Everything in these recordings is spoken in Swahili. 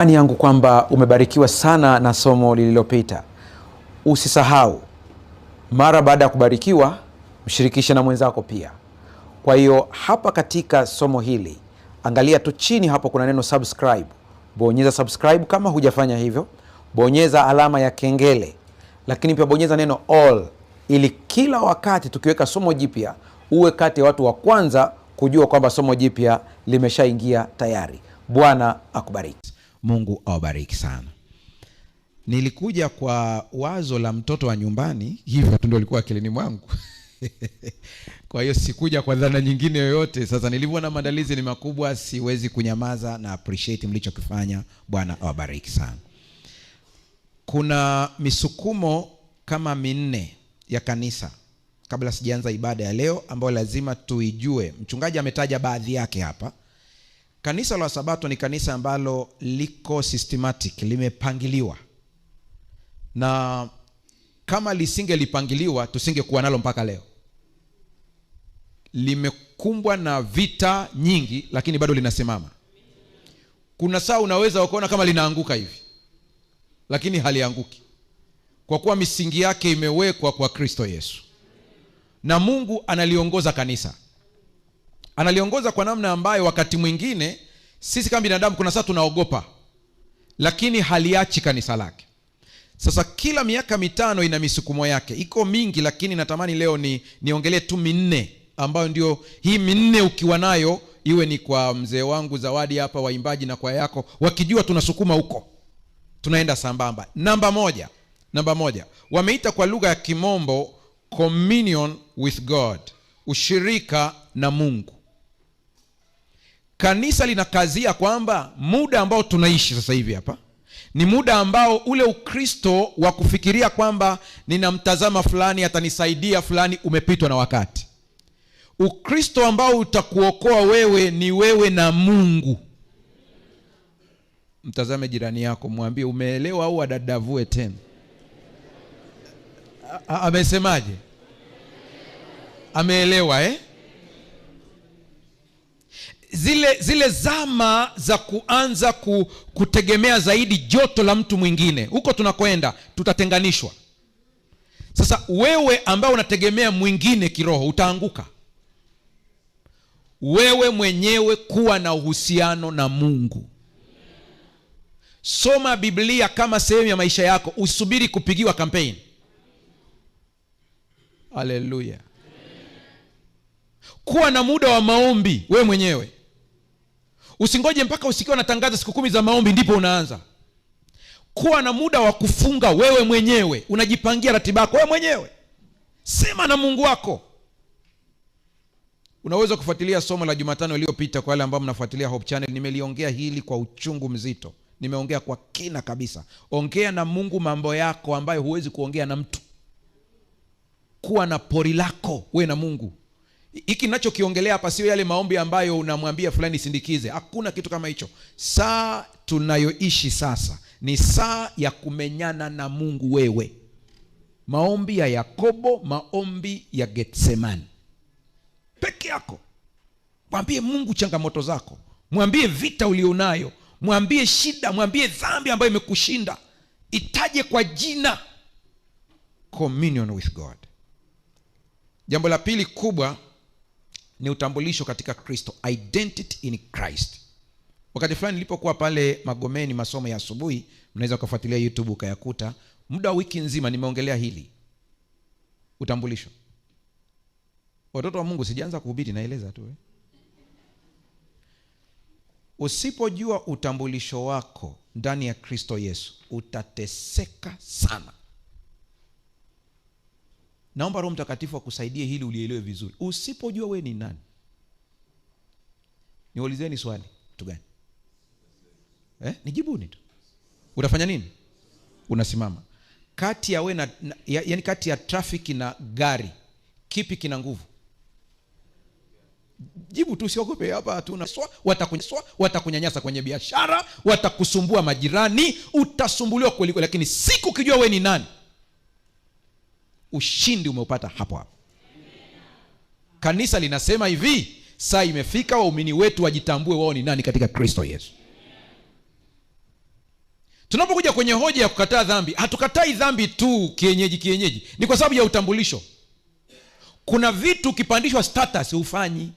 Imani yangu kwamba umebarikiwa sana na somo lililopita. Usisahau, mara baada ya kubarikiwa, mshirikishe na mwenzako pia. Kwa hiyo hapa katika somo hili, angalia tu chini hapo kuna neno subscribe. Bonyeza subscribe kama hujafanya hivyo, bonyeza alama ya kengele, lakini pia bonyeza neno all, ili kila wakati tukiweka somo jipya uwe kati ya watu wa kwanza kujua kwamba somo jipya limeshaingia tayari. Bwana akubariki. Mungu awabariki sana. Nilikuja kwa wazo la mtoto wa nyumbani, hivyo tu ndio ilikuwa akilini mwangu. Kwa hiyo sikuja kwa dhana nyingine yoyote. Sasa nilivyoona maandalizi ni makubwa, siwezi kunyamaza na appreciate mlichokifanya. Bwana awabariki sana. Kuna misukumo kama minne ya kanisa kabla sijaanza ibada ya leo ambayo lazima tuijue. Mchungaji ametaja baadhi yake hapa. Kanisa la Sabato ni kanisa ambalo liko systematic, limepangiliwa, na kama lisingelipangiliwa tusingekuwa nalo mpaka leo. Limekumbwa na vita nyingi, lakini bado linasimama. Kuna saa unaweza ukaona kama linaanguka hivi, lakini halianguki, kwa kuwa misingi yake imewekwa kwa Kristo Yesu. Na Mungu analiongoza kanisa, analiongoza kwa namna ambayo wakati mwingine sisi kama binadamu kuna saa tunaogopa, lakini haliachi kanisa lake. Sasa kila miaka 5 ina misukumo yake, iko mingi, lakini natamani leo niongelee tu minne, ambayo ndio hii minne ukiwa nayo, iwe ni kwa mzee wangu Zawadi hapa, waimbaji na kwa yako, wakijua tunasukuma huko, tunaenda sambamba. Namba moja wameita kwa lugha ya Kimombo communion with God, ushirika na Mungu. Kanisa linakazia kwamba muda ambao tunaishi sasa hivi hapa ni muda ambao ule Ukristo wa kufikiria kwamba ninamtazama fulani atanisaidia fulani umepitwa na wakati. Ukristo ambao utakuokoa wewe ni wewe na Mungu. Mtazame jirani yako, mwambie umeelewa au adadavue tena. Amesemaje? Ameelewa? Zile zama za kuanza kutegemea zaidi joto la mtu mwingine, huko tunakoenda tutatenganishwa. Sasa wewe ambaye unategemea mwingine kiroho utaanguka. Wewe mwenyewe kuwa na uhusiano na Mungu. Soma Biblia kama sehemu ya maisha yako, usubiri kupigiwa kampeni. Haleluya. Kuwa na muda wa maombi wewe mwenyewe. Usingoje mpaka usikie wanatangaza siku 10 za maombi ndipo unaanza. Kuwa na muda wa kufunga wewe mwenyewe. Unajipangia ratiba yako wewe mwenyewe. Sema na Mungu wako. Unaweza kufuatilia somo la Jumatano iliyopita kwa wale ambao mnafuatilia Hope Channel. Nimeliongea hili kwa uchungu mzito. Nimeongea kwa kina kabisa. Ongea na Mungu mambo yako ambayo huwezi kuongea na mtu. Kuwa na pori lako wewe na Mungu. Hiki ninachokiongelea hapa sio yale maombi ambayo unamwambia fulani sindikize. Hakuna kitu kama hicho. Saa tunayoishi sasa ni saa ya kumenyana na Mungu wewe. Maombi ya Yakobo, maombi ya Getsemani. Peke yako. Mwambie Mungu changamoto zako. Mwambie vita ulionayo. Mwambie shida, mwambie dhambi ambayo imekushinda. Itaje kwa jina. Communion with God. Jambo la pili kubwa ni utambulisho katika Kristo, identity in Christ. Wakati fulani nilipokuwa pale Magomeni masomo ya asubuhi, mnaweza kufuatilia YouTube ukayakuta, muda wa wiki nzima nimeongelea hili utambulisho. Watoto wa Mungu, sijaanza kuhubiri, naeleza tu. Usipojua utambulisho wako ndani ya Kristo Yesu, utateseka sana. Naomba Roho Mtakatifu akusaidie hili ulielewe vizuri. Usipojua wewe ni nani. Niulizeni swali, mtu gani? Nijibuni tu. Utafanya nini? Unasimama. Kati ya wewe na, na, ya, yani kati ya trafiki na gari, kipi kina nguvu? Jibu tu, usiogope. Hapa hatuna watakunyanyasa kwenye biashara, watakusumbua majirani, utasumbuliwa kweli kweli, lakini siku ukijua wewe ni nani, ushindi umeupata hapo hapo. Kanisa linasema hivi, saa imefika waumini wetu wajitambue wao ni nani katika Kristo Yesu. Tunapokuja kwenye hoja ya kukataa dhambi, hatukatai dhambi tu kienyeji kienyeji, ni kwa sababu ya utambulisho. Kuna vitu ukipandishwa status hufanyi.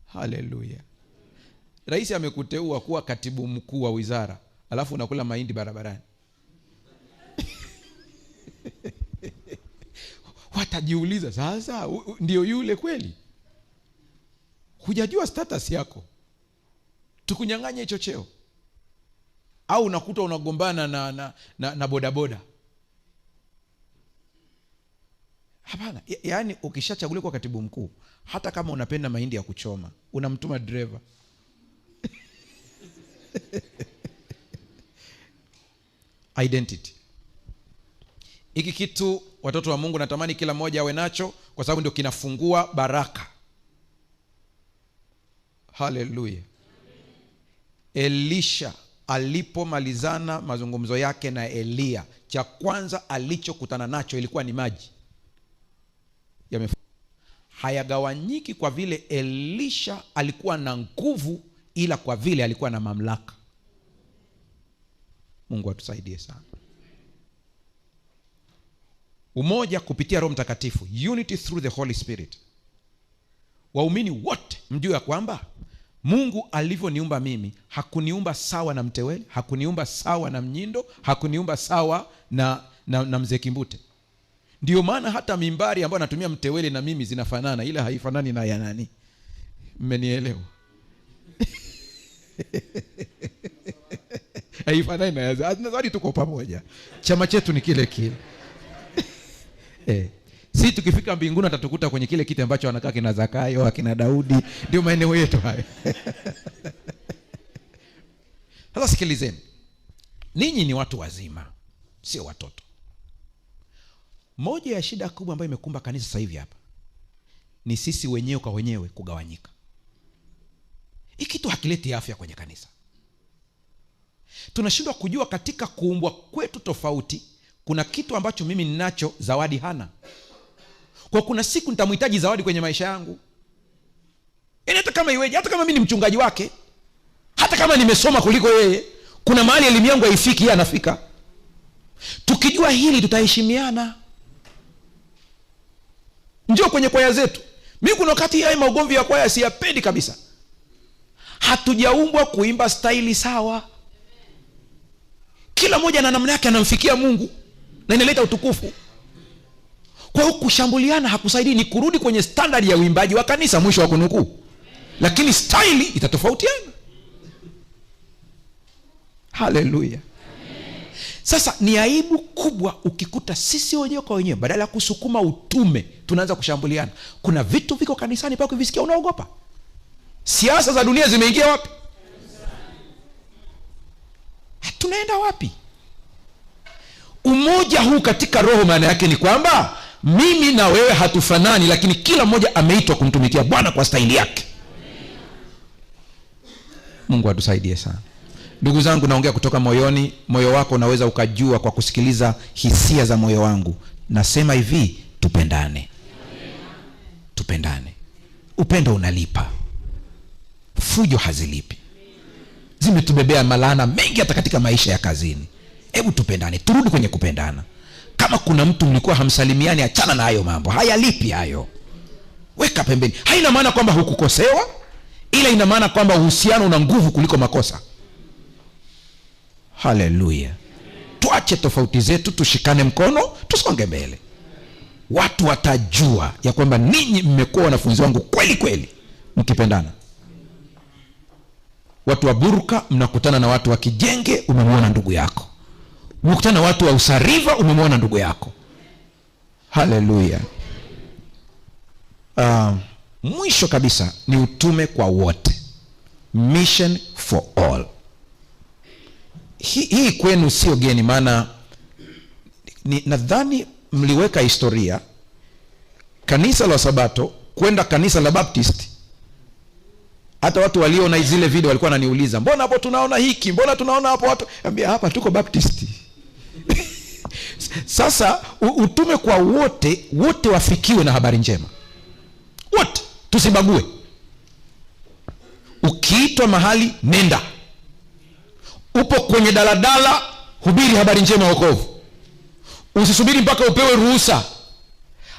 Haleluya. Rais amekuteua kuwa katibu mkuu wa wizara, alafu unakula mahindi barabarani. Watajiuliza sasa, ndio yule kweli? Hujajua status yako, tukunyang'anye hicho cheo. Au unakuta unagombana na bodaboda. Hapana, yaani ukishachaguliwa kuwa katibu mkuu, hata kama unapenda mahindi ya kuchoma, unamtuma driver. Identity. Hiki kitu watoto wa Mungu natamani kila mmoja awe nacho, kwa sababu ndio kinafungua baraka. Haleluya. Elisha alipomalizana mazungumzo yake na Eliya, cha kwanza alichokutana nacho ilikuwa ni maji. Hayagawanyiki kwa vile Elisha alikuwa na nguvu, ila kwa vile alikuwa na mamlaka. Mungu atusaidie sana. Umoja kupitia Roho Mtakatifu, unity through the Holy Spirit. Waumini wote mjue ya kwamba Mungu alivyoniumba mimi, hakuniumba sawa na Mtewele, hakuniumba sawa na Mnyindo, hakuniumba sawa na Mzee Kimbute. Ndio maana hata mimbari ambayo natumia Mtewele na mimi zinafanana, ila haifanani na ya nani. Mmenielewa? Haifanani na ya Zawadi, tuko pamoja. Chama chetu ni kile kile. Si tukifika mbinguni atatukuta kwenye kile kiti ambacho anakaa kina Zakayo, akina Daudi, ndio maeneo yetu hayo. Sasa sikilizeni. Ninyi ni watu wazima, sio watoto. Moja ya shida kubwa ambayo imekumba kanisa sasa hivi hapa ni sisi wenyewe kwa wenyewe kugawanyika. Hiki kitu hakileti afya kwenye kanisa. Tunashindwa kujua katika kuumbwa kwetu tofauti kuna kitu ambacho mimi ninacho Zawadi hana. Kwa kuna siku nitamhitaji Zawadi kwenye maisha yangu. Yaani hata kama iweje, hata kama mimi ni mchungaji wake, hata kama nimesoma kuliko yeye, kuna mahali elimu yangu haifiki, yeye anafika. Tukijua hili tutaheshimiana. Njoo kwenye kwaya zetu. Mimi kuna wakati haya maugomvi ya kwaya siyapendi kabisa. Hatujaumbwa kuimba staili sawa. Kila mmoja na namna yake anamfikia Mungu na inaleta utukufu. Kwa hiyo kushambuliana hakusaidii, ni kurudi kwenye standard ya uimbaji wa kanisa, mwisho wa kunukuu. Lakini staili itatofautiana. Haleluya. Sasa ni aibu kubwa ukikuta sisi wenyewe kwa wenyewe badala ya kusukuma utume tunaanza kushambuliana. Kuna vitu viko kanisani pako ukivisikia unaogopa. Siasa za dunia zimeingia wapi? Tunaenda wapi? Umoja huu katika roho maana yake ni kwamba mimi na wewe hatufanani, lakini kila mmoja ameitwa kumtumikia Bwana kwa staili yake. Mungu atusaidie sana. Ndugu zangu, naongea kutoka moyoni. Moyo wako unaweza ukajua kwa kusikiliza hisia za moyo wangu. Nasema hivi, tupendane. Tupendane. Upendo unalipa. Fujo hazilipi. Zimetubebea malaana mengi hata katika maisha ya kazini. Hebu tupendane, turudi kwenye kupendana. Kama kuna mtu mlikuwa hamsalimiani, achana na hayo mambo. Hayalipi hayo. Weka pembeni. Haina maana kwamba hukukosewa, ila ina maana kwamba uhusiano una nguvu kuliko makosa. Haleluya. Tuache tofauti zetu, tushikane mkono, tusonge mbele. Watu watajua ya kwamba ninyi mmekuwa wanafunzi wangu kweli kweli mkipendana. Watu wa Burka mnakutana na watu wa Kijenge, umemwona ndugu yako. Mnakutana na watu wa Usariva, umemwona ndugu yako. Haleluya. Mwisho kabisa ni utume kwa wote. Mission for all. Hii kwenu sio geni, maana nadhani mliweka historia kanisa la Sabato kwenda kanisa la Baptist. Hata watu waliona zile video walikuwa wananiuliza, mbona hapo tunaona hiki, mbona tunaona hapo watu? Ambia hapa tuko Baptist. Sasa utume kwa wote, wote wafikiwe na habari njema. Wote, tusibague. Ukiitwa mahali, nenda. Upo kwenye daladala, hubiri habari njema ya wokovu. Usisubiri mpaka upewe ruhusa.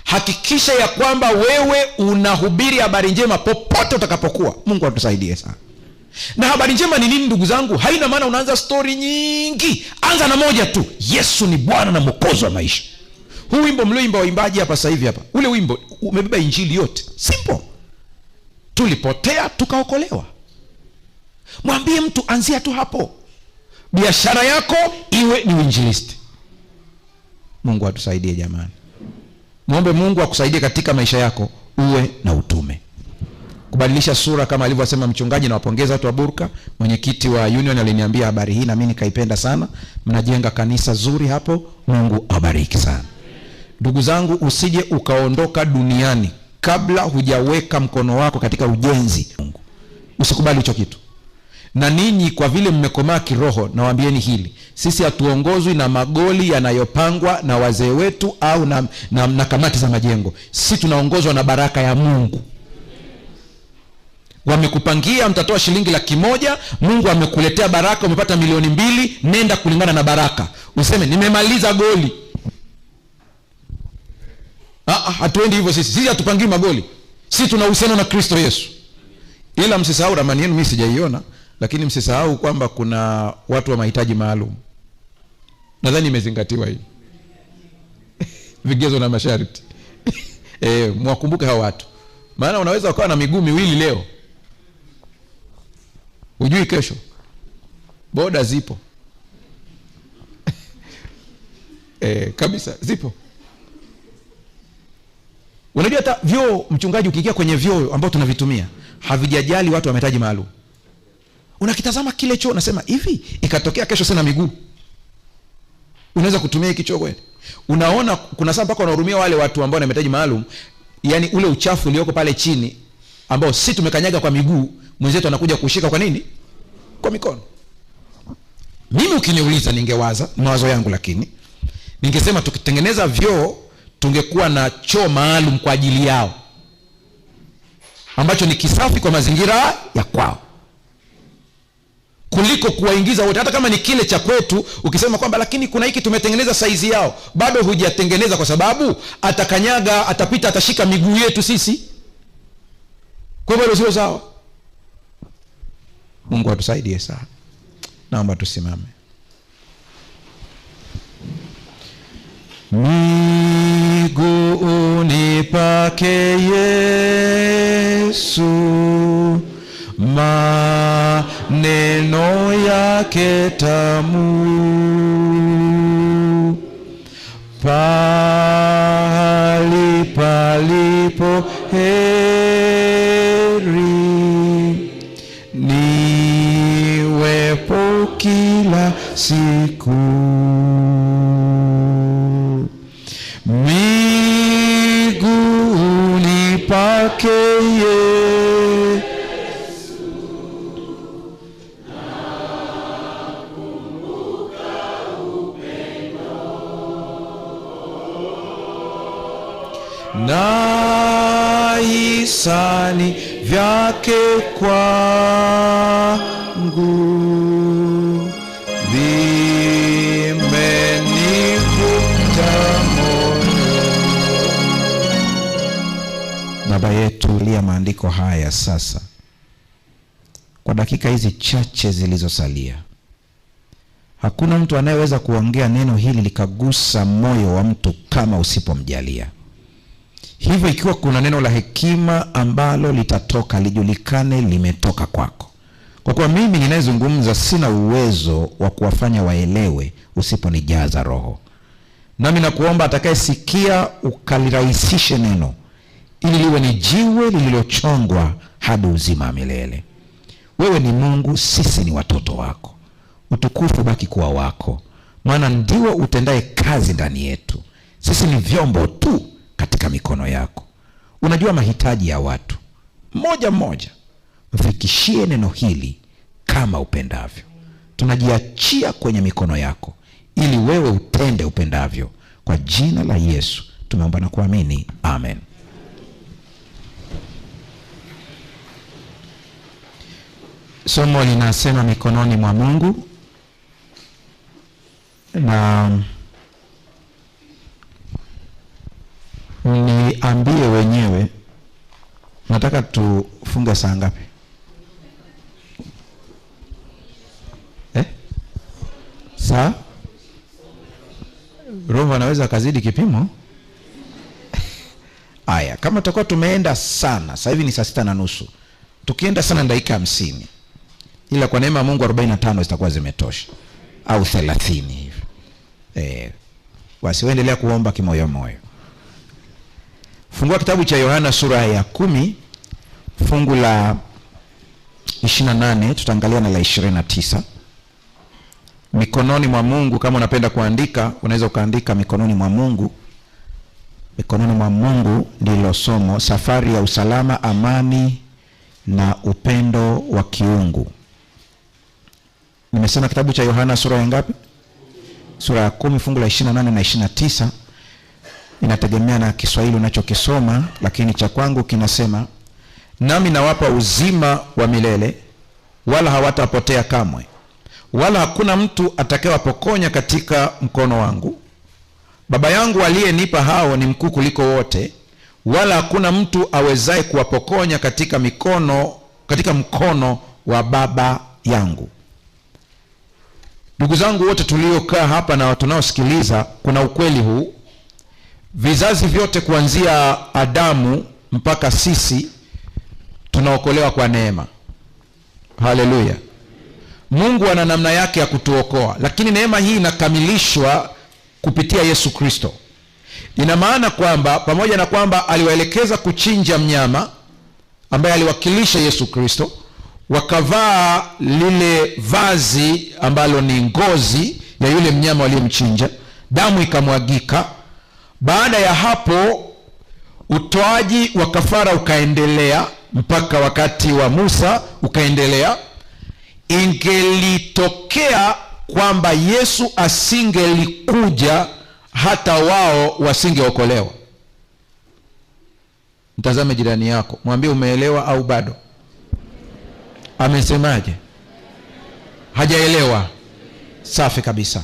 Hakikisha ya kwamba wewe unahubiri habari njema popote utakapokuwa. Mungu atusaidie sana. Na habari njema ni nini, ndugu zangu? Haina maana unaanza stori nyingi. Anza na moja tu: Yesu ni Bwana na Mwokozi wa maisha. Huu wimbo mlioimba waimbaji hapa sasa hivi hapa, ule wimbo umebeba injili yote. Simple. Tulipotea tukaokolewa. Mwambie mtu, anzia tu hapo. Biashara yako iwe ni uinjilisti. Mungu atusaidie jamani. Muombe Mungu akusaidie katika maisha yako uwe na utume. Kubadilisha sura kama alivyosema mchungaji. Nawapongeza watu wa Burka. Mwenyekiti wa union aliniambia habari hii na mimi nikaipenda sana. Mnajenga kanisa zuri hapo. Mungu awabariki sana. Ndugu zangu, usije ukaondoka duniani kabla hujaweka mkono wako katika ujenzi. Mungu, usikubali hicho kitu. Na ninyi kwa vile mmekomaa kiroho, nawaambieni hili: sisi hatuongozwi na magoli yanayopangwa na wazee wetu au na kamati za majengo. Sisi tunaongozwa na baraka ya Mungu. Wamekupangia mtatoa shilingi 100,000, Mungu amekuletea baraka, umepata 2,000,000. Nenda kulingana na baraka. Useme nimemaliza goli. Hatuendi hivyo sisi. Sisi hatupangii magoli. Sisi tuna uhusiano na Kristo Yesu. Ila msisahau ramani yenu, mimi sijaiona, lakini msisahau kwamba kuna watu wa mahitaji maalum. Nadhani imezingatiwa hii. Vigezo na masharti. Mwakumbuke hao watu. Maana unaweza ukawa na miguu miwili leo, hujui kesho. Boda zipo. Kabisa zipo. Unajua hata vyoo, mchungaji, ukiingia kwenye vyoo ambao tunavitumia havijajali watu wa mahitaji maalum. Unakitazama kile choo unasema hivi, ikatokea kesho sina miguu, unaweza kutumia hiki choo kweli? Unaona kuna saa mpaka wanahurumia wale watu ambao wana mahitaji maalum, yani ule uchafu ulioko pale chini ambao si tumekanyaga kwa miguu, mwenzetu anakuja kushika kwa nini? Kwa mikono. Mimi ukiniuliza ningewaza mawazo yangu, lakini ningesema tukitengeneza vyoo tungekuwa na choo maalum kwa ajili yao ambacho ni kisafi kwa mazingira ya kwao, kuliko kuwaingiza wote. Hata kama ni kile cha kwetu, ukisema kwamba lakini kuna hiki tumetengeneza saizi yao, bado hujatengeneza, kwa sababu atakanyaga, atapita, atashika miguu yetu sisi. Kwa hivyo sio sawa. Mungu atusaidie sana. Naomba tusimame. Miguuni pake Yesu, maneno yake tamu, pahali palipo heri, niwepo kila siku. Miguuni pake Yesu, nakumbuka upendo na hisani vyake kwangu vimenivuta moyo. Baba yetu, lia maandiko haya sasa kwa dakika hizi chache zilizosalia. Hakuna mtu anayeweza kuongea neno hili likagusa moyo wa mtu kama usipomjalia. Hivyo ikiwa kuna neno la hekima ambalo litatoka, lijulikane limetoka kwako. Kwa kuwa mimi ninayezungumza sina uwezo wa kuwafanya waelewe usiponijaza Roho. Nami nakuomba atakayesikia ukalirahisishe neno, ili liwe ni jiwe lililochongwa hadi uzima wa milele. Wewe ni Mungu, sisi ni watoto wako. Utukufu baki kuwa wako, maana ndiwe utendaye kazi ndani yetu. Sisi ni vyombo tu katika mikono yako. Unajua mahitaji ya watu mmoja mmoja. Mfikishie neno hili kama upendavyo. Tunajiachia kwenye mikono yako ili wewe utende upendavyo. Kwa jina la Yesu tumeomba na kuamini, amen. Somo linasema mikononi mwa Mungu, na niambie wenyewe, nataka tufunge saa ngapi? Saa? Roho anaweza akazidi kipimo? Aya, kama tutakuwa tumeenda sana, sasa hivi ni saa 6:30. Tukienda sana dakika 50. Ila kwa neema ya Mungu 45 zitakuwa zimetosha au 30 hivi. Basi waendelea kuomba kimoyo moyo. Fungua kitabu cha Yohana sura ya 10 fungu la 28, tutaangalia na la 29. Mikononi mwa Mungu, kama unapenda kuandika, unaweza ukaandika mikononi mwa Mungu. Mikononi mwa Mungu ndilo somo, safari ya usalama, amani na upendo wa kiungu. Nimesema kitabu cha Yohana sura ya ngapi? Sura ya 10 fungu la 28 na 29. Inategemea na Kiswahili unachokisoma, lakini cha kwangu kinasema, nami nawapa uzima wa milele, wala hawatapotea kamwe, wala hakuna mtu atakayewapokonya katika mkono wangu. Baba yangu aliyenipa hao ni mkuu kuliko wote, wala hakuna mtu awezaye kuwapokonya katika mkono wa Baba yangu. Ndugu zangu wote tuliokaa hapa na tunaosikiliza, kuna ukweli huu. Vizazi vyote kuanzia Adamu mpaka sisi tunaokolewa kwa neema. Haleluya. Mungu ana namna yake ya kutuokoa, lakini neema hii inakamilishwa kupitia Yesu Kristo. Ina maana kwamba pamoja na kwamba aliwaelekeza kuchinja mnyama ambaye aliwakilisha Yesu Kristo, wakavaa lile vazi ambalo ni ngozi ya yule mnyama waliyemchinja, damu ikamwagika. Baada ya hapo utoaji wa kafara ukaendelea mpaka wakati wa Musa ukaendelea. Ingelitokea kwamba Yesu asingelikuja, hata wao wasingeokolewa. Mtazame jirani yako, mwambie umeelewa au bado? Amesemaje? Hajaelewa. Safi kabisa.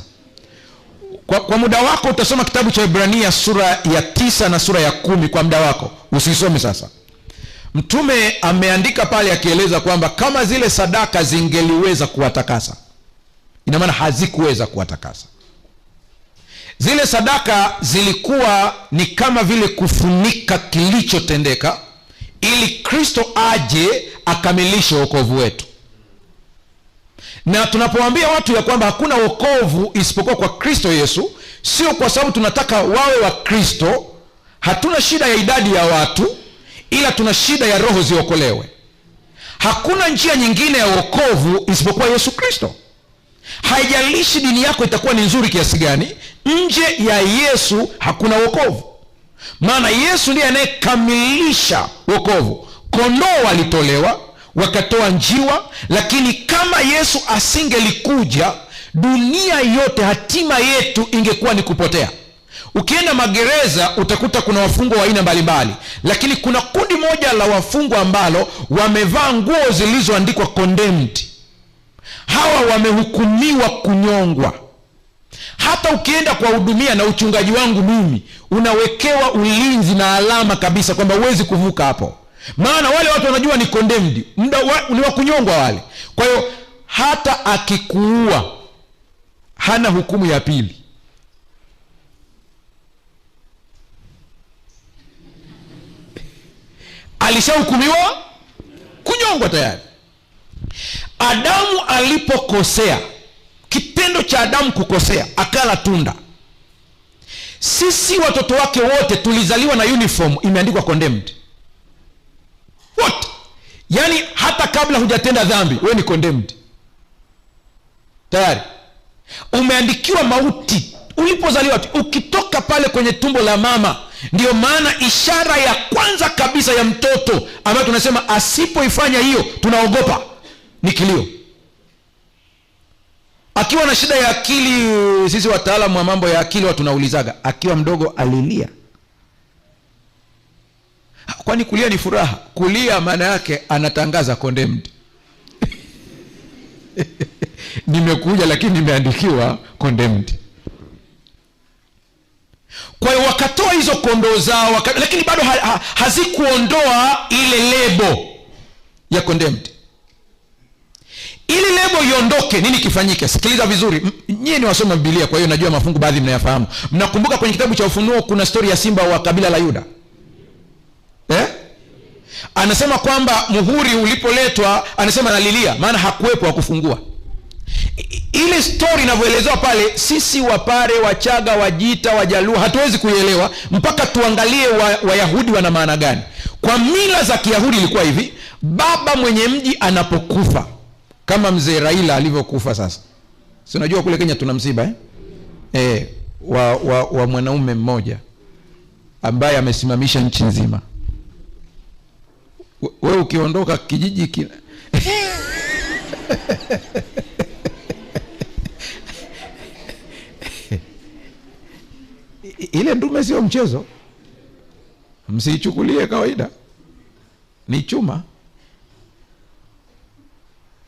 Kwa muda wako utasoma kitabu cha Ibrania sura ya 9 na sura ya 10 kwa muda wako. Usisome sasa. Mtume ameandika pale akieleza kwamba kama zile sadaka zingeliweza kuwatakasa, ina maana hazikuweza kuwatakasa. Zile sadaka zilikuwa ni kama vile kufunika kilichotendeka ili Kristo aje akamilishe wokovu wetu. Na tunapowaambia watu ya kwamba hakuna wokovu isipokuwa kwa Kristo Yesu, sio kwa sababu tunataka wawe wa Kristo. Hatuna shida ya idadi ya watu, ila tuna shida ya roho ziokolewe. Hakuna njia nyingine ya wokovu isipokuwa Yesu Kristo. Haijalishi dini yako itakuwa ni nzuri kiasi gani, nje ya Yesu hakuna wokovu. Maana Yesu ndiye anayekamilisha wokovu. Kondoo walitolewa, wakatoa njiwa, lakini kama Yesu asingelikuja, dunia yote hatima yetu ingekuwa ni kupotea. Ukienda magereza utakuta kuna wafungwa wa aina mbalimbali, lakini kuna kundi moja la wafungwa ambalo wamevaa nguo zilizoandikwa condemned. Hawa wamehukumiwa kunyongwa. Hata ukienda kuwahudumia, na uchungaji wangu mimi, unawekewa ulinzi na alama kabisa kwamba huwezi kuvuka hapo. Maana wale watu wanajua ni condemned, muda ni wa kunyongwa wale. Kwa hiyo hata akikuua hana hukumu ya pili. Alishahukumiwa kunyongwa tayari. Adamu alipokosea, kitendo cha Adamu kukosea, akala tunda. Sisi watoto wake wote tulizaliwa na uniform imeandikwa condemned. Wote. Yaani hata kabla hujatenda dhambi, wewe ni condemned. Tayari. Umeandikiwa mauti ulipozaliwa tu, ukitoka pale kwenye tumbo la mama. Ndio maana ishara ya kwanza kabisa ya mtoto ambayo tunasema asipoifanya hiyo tunaogopa ni kilio. Akiwa na shida ya akili, sisi wataalamu wa mambo ya akili watu tunaulizaga, akiwa mdogo alilia? Kwani kulia ni furaha? Kulia maana yake anatangaza condemned. Nimekuja lakini nimeandikiwa condemned. Kwa hiyo wakatoa hizo kondoo zao lakini bado hazikuondoa ile lebo ya condemned. Ili lebo iondoke, nini kifanyike? Sikiliza vizuri. Nyie ni wasoma Biblia, kwa hiyo najua mafungu baadhi mnayafahamu. Mnakumbuka kwenye kitabu cha Ufunuo kuna story ya simba wa kabila la Yuda? Anasema kwamba muhuri ulipoletwa, anasema nalilia, maana hakuwepo wa kufungua. Ile story inavyoelezewa pale, sisi Wapare, Wachaga, Wajita, Wajaluo hatuwezi kuielewa mpaka tuangalie Wayahudi wana maana gani. Kwa mila za Kiyahudi ilikuwa hivi: baba mwenye mji anapokufa, kama mzee Raila alivyokufa sasa. Si unajua kule Kenya tuna msiba, eh? Wa mwanaume mmoja ambaye amesimamisha nchi nzima. Wewe ukiondoka kijiji kina ile ndume sio mchezo, msiichukulie kawaida, ni chuma.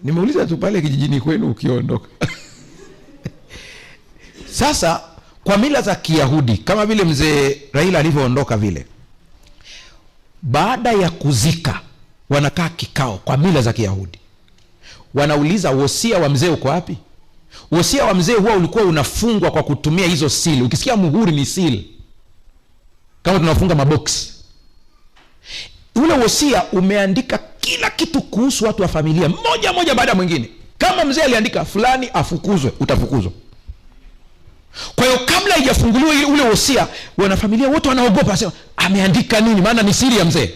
Nimeuliza tu pale kijijini kwenu ukiondoka. Sasa kwa mila za Kiyahudi, kama vile mzee Raila alivyoondoka vile, baada ya kuzika wanakaa kikao kwa mila za Kiyahudi, wanauliza wosia wa mzee uko wapi? Wosia wa mzee huwa ulikuwa unafungwa kwa kutumia hizo seal. Ukisikia muhuri ni seal, kama tunafunga maboksi. Ule wosia umeandika kila kitu kuhusu watu wa familia, moja moja baada ya mwingine. Kama mzee aliandika fulani afukuzwe, utafukuzwa. Kwa hiyo kabla haijafunguliwa ule wosia, wanafamilia wote wanaogopa, wanasema ameandika nini? Maana ni siri ya mzee,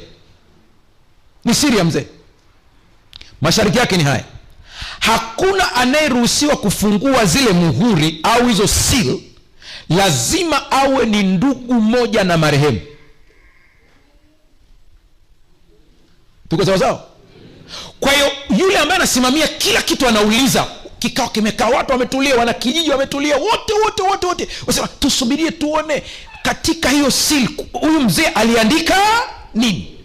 ni siri ya mzee. Masharti yake ni haya: hakuna anayeruhusiwa kufungua zile muhuri au hizo seal, lazima awe ni ndugu mmoja na marehemu. Tuko sawa sawa? Kwa hiyo yule ambaye anasimamia kila kitu anauliza, kikao kimekaa, watu wametulia, wanakijiji wametulia, wote wote wote wote wasema tusubirie tuone katika hiyo seal huyu mzee aliandika nini.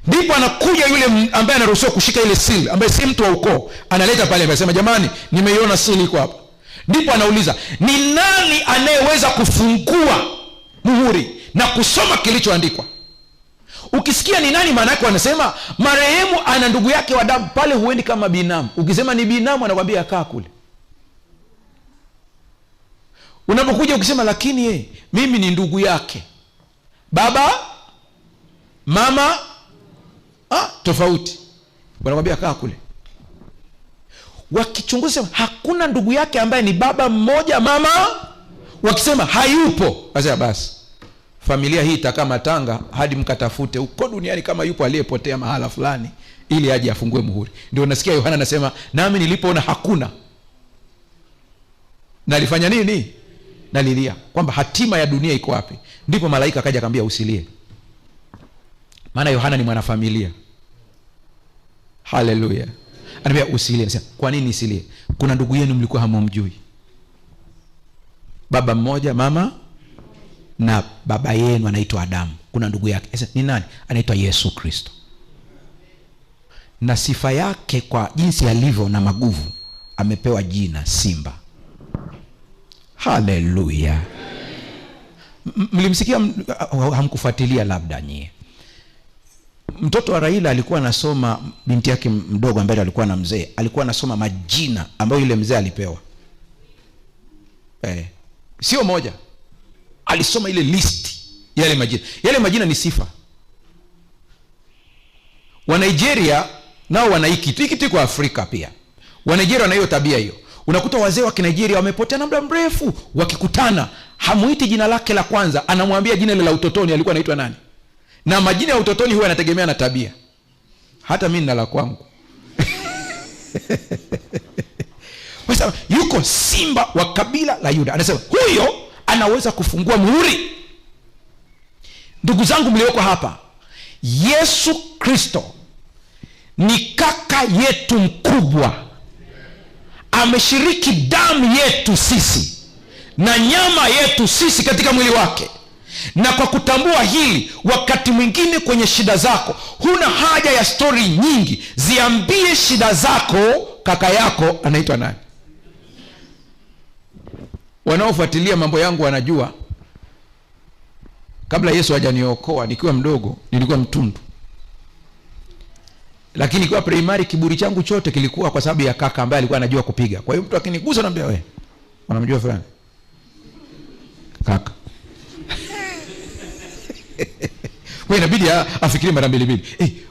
Ndipo anakuja yule ambaye anaruhusiwa kushika ile seal, ambaye si mtu wa ukoo, analeta pale, anasema jamani, nimeiona seal iko hapa. Ndipo anauliza ni nani anayeweza kufungua muhuri na kusoma kilichoandikwa. Ukisikia ni nani, maana yake wanasema marehemu ana ndugu yake wa damu. Pale huendi kama binamu. Ukisema ni binamu anakuambia kaa kule. Unapokuja ukisema lakini mimi ni ndugu yake, baba mama tofauti, wanakuambia kaa kule. Wakichunguza hakuna ndugu yake ambaye ni baba mmoja mama, wakisema hayupo, wasema basi familia hii itakaa matanga hadi mkatafute huko duniani kama yupo aliyepotea mahala fulani ili aje afungue muhuri. Ndio nasikia Yohana anasema nami nilipoona hakuna, nalifanya nini? Nalilia kwamba hatima ya dunia iko wapi. Ndipo malaika akaja akamwambia usilie, maana Yohana ni mwanafamilia. Haleluya. Anambia usilie. Anasema kwa nini nisilie? Kuna ndugu yenu mlikuwa hamumjui, baba mmoja mama, na baba yenu anaitwa Adamu. Kuna ndugu yake. Sasa ni nani? Anaitwa Yesu Kristo. Na sifa yake kwa jinsi alivyo na maguvu, amepewa jina Simba. Haleluya. Mlimsikia, hamkufuatilia labda nyie. Mtoto wa Raila alikuwa anasoma, binti yake mdogo ambaye alikuwa na mzee, alikuwa anasoma majina ambayo yule mzee alipewa. Sio moja. Alisoma ile list yale majina. Yale majina ni sifa. Wa Nigeria nao wana hiki kitu. Hiki kitu iko Afrika pia. Wa Nigeria wana hiyo tabia hiyo. Unakuta wazee wa Nigeria wamepotea na muda mrefu, wakikutana hamuiti jina lake la kwanza, anamwambia jina lile la utotoni alikuwa anaitwa nani. Na majina ya utotoni huwa yanategemea na tabia. Hata mimi nina la kwangu. Kwa sababu yuko simba wa kabila la Yuda. Anasema huyo anaweza kufungua muhuri. Ndugu zangu mlioko hapa, Yesu Kristo ni kaka yetu mkubwa. Ameshiriki damu yetu sisi na nyama yetu sisi katika mwili wake. Na kwa kutambua hili, wakati mwingine kwenye shida zako huna haja ya story nyingi. Ziambie shida zako Kaka yako anaitwa nani? Wanaofuatilia mambo yangu wanajua, kabla Yesu hajaniokoa nikiwa mdogo nilikuwa mtundu, lakini nikiwa primary kiburi changu chote kilikuwa kwa sababu ya kaka ambaye alikuwa anajua kupiga. Kwa hiyo mtu akinigusa naambia, wewe unamjua fulani kaka. Kwa hiyo inabidi afikirie mara mbili mbili.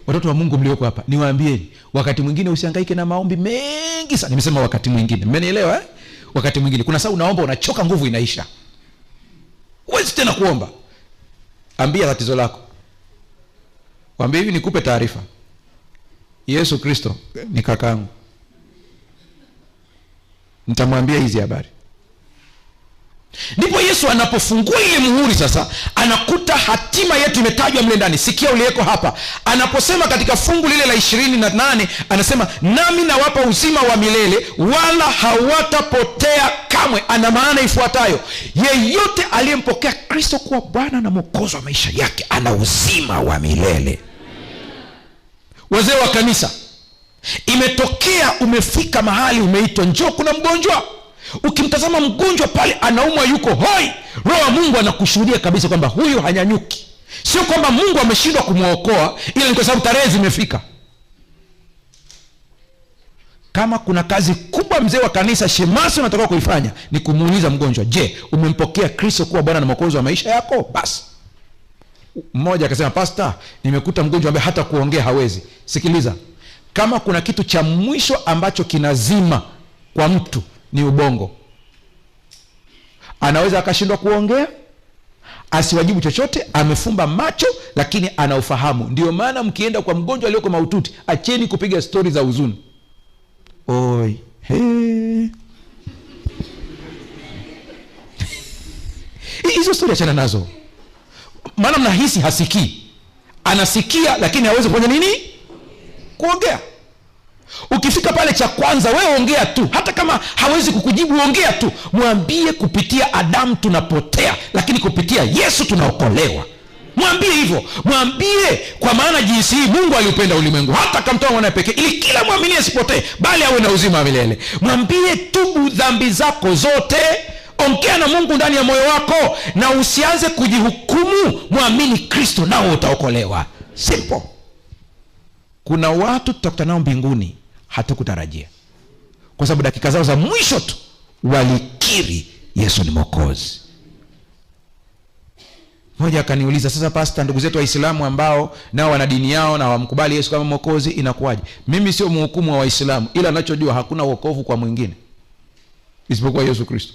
Watoto wa Mungu mlioko hapa, niwaambieni, wakati mwingine usihangaike na maombi mengi sana. Nimesema wakati mwingine. Mmenielewa eh? Wakati mwingine kuna saa unaomba unachoka, nguvu inaisha, huwezi tena kuomba. Ambia tatizo lako, waambie hivi, nikupe taarifa, Yesu Kristo ni kakaangu, nitamwambia hizi habari. Ndipo Yesu anapofungua ile muhuri sasa, anakuta hatima yetu imetajwa mle ndani. Sikia uliyeko hapa, anaposema katika fungu lile la 28, anasema nami nawapa uzima wa milele, wala hawatapotea kamwe. Ana maana ifuatayo: yeyote aliyempokea Kristo kuwa Bwana na Mwokozi wa maisha yake ana uzima wa milele. Wazee wa kanisa, imetokea umefika mahali umeitwa, njoo kuna mgonjwa. Ukimtazama mgonjwa pale anaumwa, yuko hoi, Roho wa Mungu anakushuhudia kabisa kwamba huyu hanyanyuki. Sio kwamba Mungu ameshindwa kumwokoa, ila ni kwa sababu tarehe zimefika. Kama kuna kazi kubwa mzee wa kanisa shemasi unatakiwa kuifanya ni kumuuliza mgonjwa, je, umempokea Kristo kuwa Bwana na Mwokozi wa maisha yako? Basi mmoja akasema, pastor, nimekuta mgonjwa ambaye hata kuongea hawezi. Sikiliza, kama kuna kitu cha mwisho ambacho kinazima kwa mtu ni ubongo. Anaweza akashindwa kuongea, asiwajibu chochote, amefumba macho, lakini ana ufahamu. Ndio maana mkienda kwa mgonjwa aliyoko mahututi, acheni kupiga stori za huzuni. Oi, he. Hizo stori achana nazo, maana mnahisi hasikii. Anasikia lakini hawezi kufanya nini? Kuongea. Ukifika pale, cha kwanza wewe ongea tu, hata kama hawezi kukujibu ongea tu. Mwambie kupitia Adamu tunapotea, lakini kupitia Yesu tunaokolewa. Mwambie hivyo, mwambie kwa maana jinsi hii Mungu aliupenda ulimwengu hata akamtoa mwanawe pekee, ili kila mwamini asipotee, bali awe na uzima wa milele. Mwambie tubu dhambi zako zote, ongea na Mungu ndani ya moyo wako, na usianze kujihukumu. Mwamini Kristo nao utaokolewa. Simple. Kuna watu tutakutana nao mbinguni hatukutarajia, kwa sababu dakika zao za mwisho tu walikiri Yesu ni Mwokozi. Mmoja akaniuliza, sasa pastor, ndugu zetu Waislamu ambao nao wana dini yao na hawamkubali Yesu kama Mwokozi inakuwaje? Mimi sio mhukumu wa Waislamu, ila ninachojua hakuna wokovu kwa mwingine isipokuwa Yesu Kristo.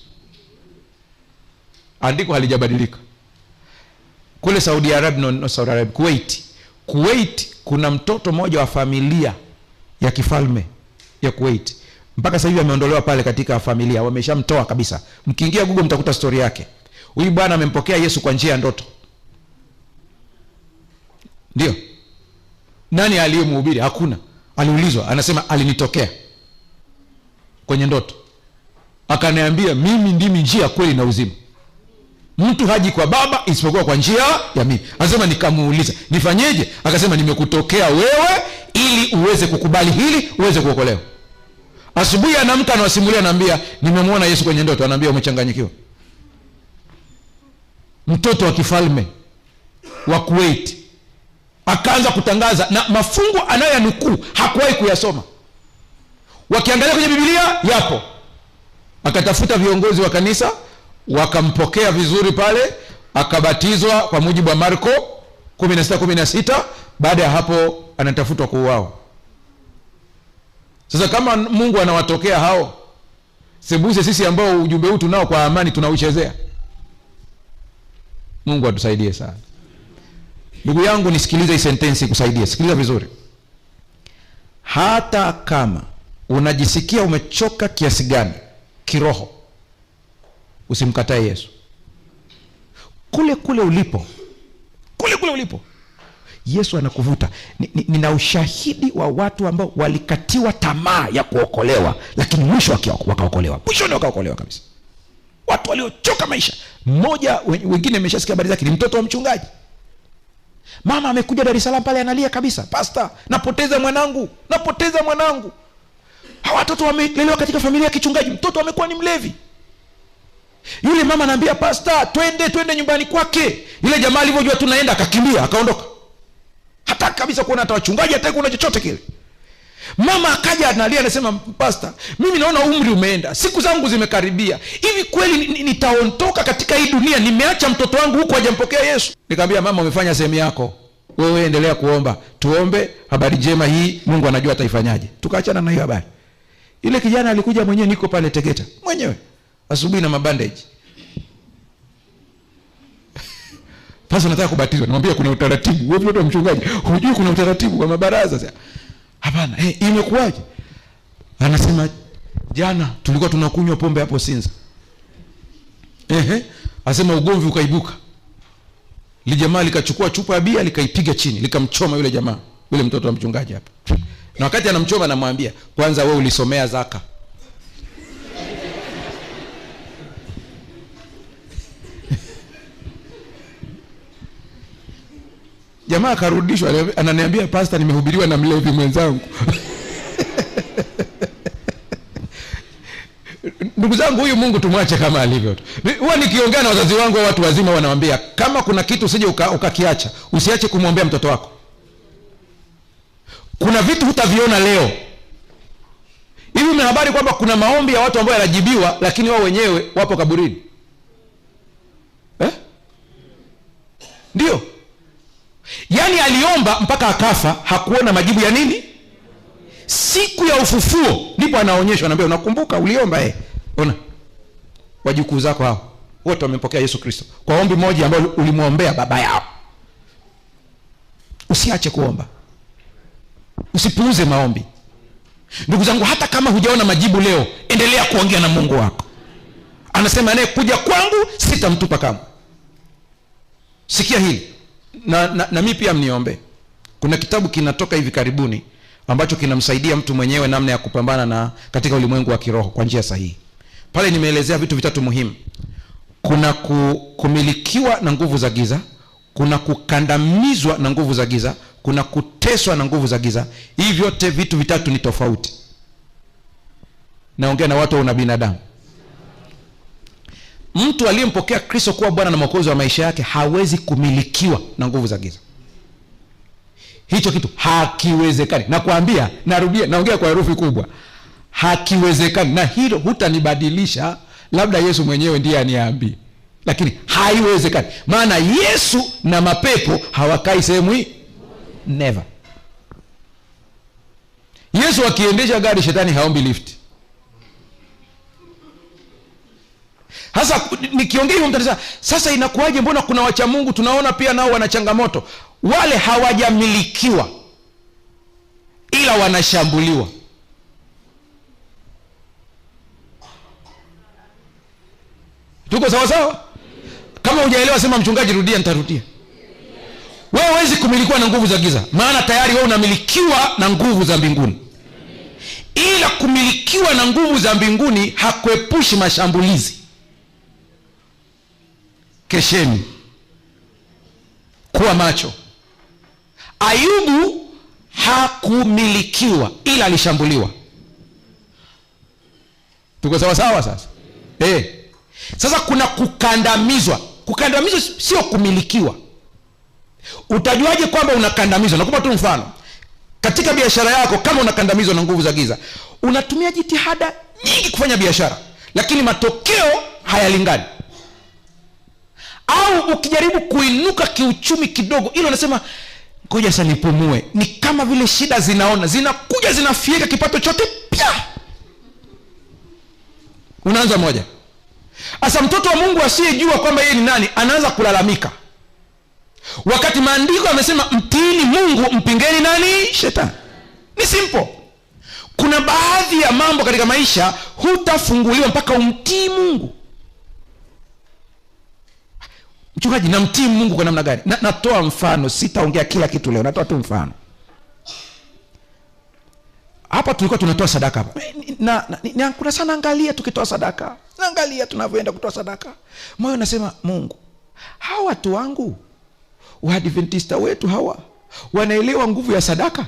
Andiko halijabadilika. Kule Saudi Arabia, no, no Saudi Arabia, Kuwait. Kuwait kuna mtoto mmoja wa familia ya kifalme ya Kuwait. Mpaka sasa hivi ameondolewa pale katika familia, wameshamtoa kabisa. Mkiingia Google mtakuta story yake. Huyu bwana amempokea Yesu kwa njia ya ndoto. Ndio. Nani aliyemhubiri? Hakuna. Aliulizwa, anasema alinitokea kwenye ndoto, akaniambia mimi ndimi njia, kweli na uzima. Mtu haji kwa Baba isipokuwa kwa njia ya mimi. Anasema nikamuuliza nifanyeje? Akasema nimekutokea wewe ili uweze kukubali hili, uweze kuokolewa. Asubuhi anaamka anawasimulia, anaambia nimemwona Yesu kwenye ndoto. Anaambia umechanganyikiwa. Mtoto wa kifalme wa Kuwait akaanza kutangaza, na mafungu anayoyanukuu hakuwahi kuyasoma. Wakiangalia kwenye Biblia yapo. Akatafuta viongozi wa kanisa, wakampokea vizuri pale, akabatizwa kwa mujibu wa Marko 16:16. Baada ya hapo anatafutwa kuuawa. Sasa kama Mungu anawatokea hao, sebuse sisi ambao ujumbe huu tunao kwa amani tunauchezea. Mungu atusaidie sana. Ndugu yangu, nisikilize hii sentensi ikusaidie. Sikiliza vizuri. Hata kama unajisikia umechoka kiasi gani kiroho, usimkatae Yesu. Kule kule ulipo, kule kule ulipo, Yesu anakuvuta. Nina ushahidi wa watu ambao walikatiwa tamaa ya kuokolewa, lakini mwisho wakaokolewa. Mwishoni wakaokolewa kabisa. Watu waliochoka maisha. Mmoja, wengine nimeshasikia habari zake, ni mtoto wa mchungaji. Mama amekuja Dar es Salaam pale analia kabisa, pastor, napoteza mwanangu, napoteza mwanangu. Hawa watoto wamelelewa katika familia ya kichungaji, mtoto amekuwa ni mlevi. Yule mama anaambia pasta, twende nyumbani kwake. Yule jamaa alivyojua tunaenda akakimbia, akaondoka. Hataki kabisa kuona hata wachungaji, hataki kuona chochote kile. Mama akaja analia, anasema pasta, mimi naona umri umeenda, siku zangu zimekaribia, hivi kweli nitaondoka katika hii dunia, nimeacha mtoto wangu huku hajampokea Yesu? Nikamwambia mama, umefanya sehemu yako, wewe endelea kuomba, tuombe habari njema hii, Mungu anajua ataifanyaje. Tukaachana na hiyo habari. Ile kijana alikuja mwenyewe, niko pale Tegeta mwenyewe asubuhi na mabandage. Sasa nataka kubatizwa, namwambia kuna utaratibu. Wewe mtoto wa mchungaji, hujui kuna utaratibu wa mabaraza? Hapana. Imekuwaje? Anasema jana tulikuwa tunakunywa pombe hapo Sinza. Anasema ugomvi ukaibuka. Lile jamaa likachukua chupa ya bia likaipiga chini, likamchoma yule jamaa, yule mtoto wa mchungaji hapa. Na wakati anamchoma anamwambia, kwanza wewe ulisomea zaka. Jamaa akarudishwa, ananiambia pastor, nimehubiriwa na mlevi mwenzangu. Ndugu zangu, huyu Mungu tumwache kama alivyo tu. Huwa nikiongea na wazazi wangu au watu wazima wanawaambia, kama kuna kitu usije ukakiacha, usiache kumwombea mtoto wako. Kuna vitu hutaviona leo. Hivi una habari kwamba kuna maombi ya watu ambao yanajibiwa lakini wao wenyewe wapo kaburini? Ndio. Yaani aliomba mpaka akafa, hakuona majibu ya nini? Siku ya ufufuo ndipo anaonyeshwa, anaambia unakumbuka uliomba Ona. Wajukuu zako hao wote wamempokea Yesu Kristo kwa ombi moja ambalo ulimuombea baba yao. Usiache kuomba. Usipuuze maombi. Ndugu zangu, hata kama hujaona majibu leo, endelea kuongea na Mungu wako. Anasema anayekuja kwangu sitamtupa kamwe. Sikia hili. Na mimi pia mniombe. Kuna kitabu kinatoka hivi karibuni ambacho kinamsaidia mtu mwenyewe namna ya kupambana na katika ulimwengu wa kiroho kwa njia sahihi. Pale nimeelezea vitu vitatu muhimu. Kuna kumilikiwa na nguvu za giza, kuna kukandamizwa na nguvu za giza, kuna kuteswa na nguvu za giza. Hivi vyote vitu vitatu ni tofauti. Naongea na watu wa binadamu. Mtu aliyempokea Kristo kuwa Bwana na Mwokozi wa maisha yake hawezi kumilikiwa na nguvu za giza. Hicho kitu hakiwezekani. Nakwambia, narudia, naongea kwa herufi kubwa. Hakiwezekani. Na hilo hutanibadilisha, labda Yesu mwenyewe ndiye aniambie. Lakini haiwezekani. Maana Yesu na mapepo hawakai sehemu hii. Never. Yesu akiendesha gari, shetani haombi lift. Sasa nikiongea hivyo mtanisema, sasa inakuwaje, mbona kuna wacha Mungu tunaona pia nao wana changamoto? Wale hawajamilikiwa ila wanashambuliwa. Tuko sawa sawa? Kama hujaelewa sema mchungaji rudia, nitarudia. Wewe huwezi kumilikiwa na nguvu za giza, maana tayari wewe unamilikiwa na nguvu za mbinguni. Ila kumilikiwa na nguvu za mbinguni hakuepushi mashambulizi. Kesheni, kuwa macho. Ayubu hakumilikiwa ila alishambuliwa. Tuko sawa sawa sasa? Sasa kuna kukandamizwa. Kukandamizwa sio kumilikiwa. Utajuaje kwamba unakandamizwa? Nakupa tu mfano. Katika biashara yako kama unakandamizwa na nguvu za giza, unatumia jitihada nyingi kufanya biashara, lakini matokeo hayalingani. Au ukijaribu kuinuka kiuchumi kidogo, ile unasema ngoja sasa nipumue, ni kama vile shida zinaona zinakuja zinafieka kipato chote pia. Unaanza moja. Sasa mtoto wa Mungu asiyejua kwamba yeye ni nani anaanza kulalamika, wakati maandiko yamesema mtiini Mungu, mpingeni nani? Shetani. Ni simple. Kuna baadhi ya mambo katika maisha hutafunguliwa mpaka umtii Mungu. Mchungaji, namtii Mungu kwa namna gani? Natoa mfano, sitaongea kila kitu leo, natoa tu mfano. Hapa tulikuwa tunatoa sadaka hapa. Na kuna sana angalia tukitoa sadaka. Naangalia tunavyoenda kutoa sadaka. Moyo unasema Mungu, hawa watu wangu Waadventista wetu hawa wanaelewa nguvu ya sadaka?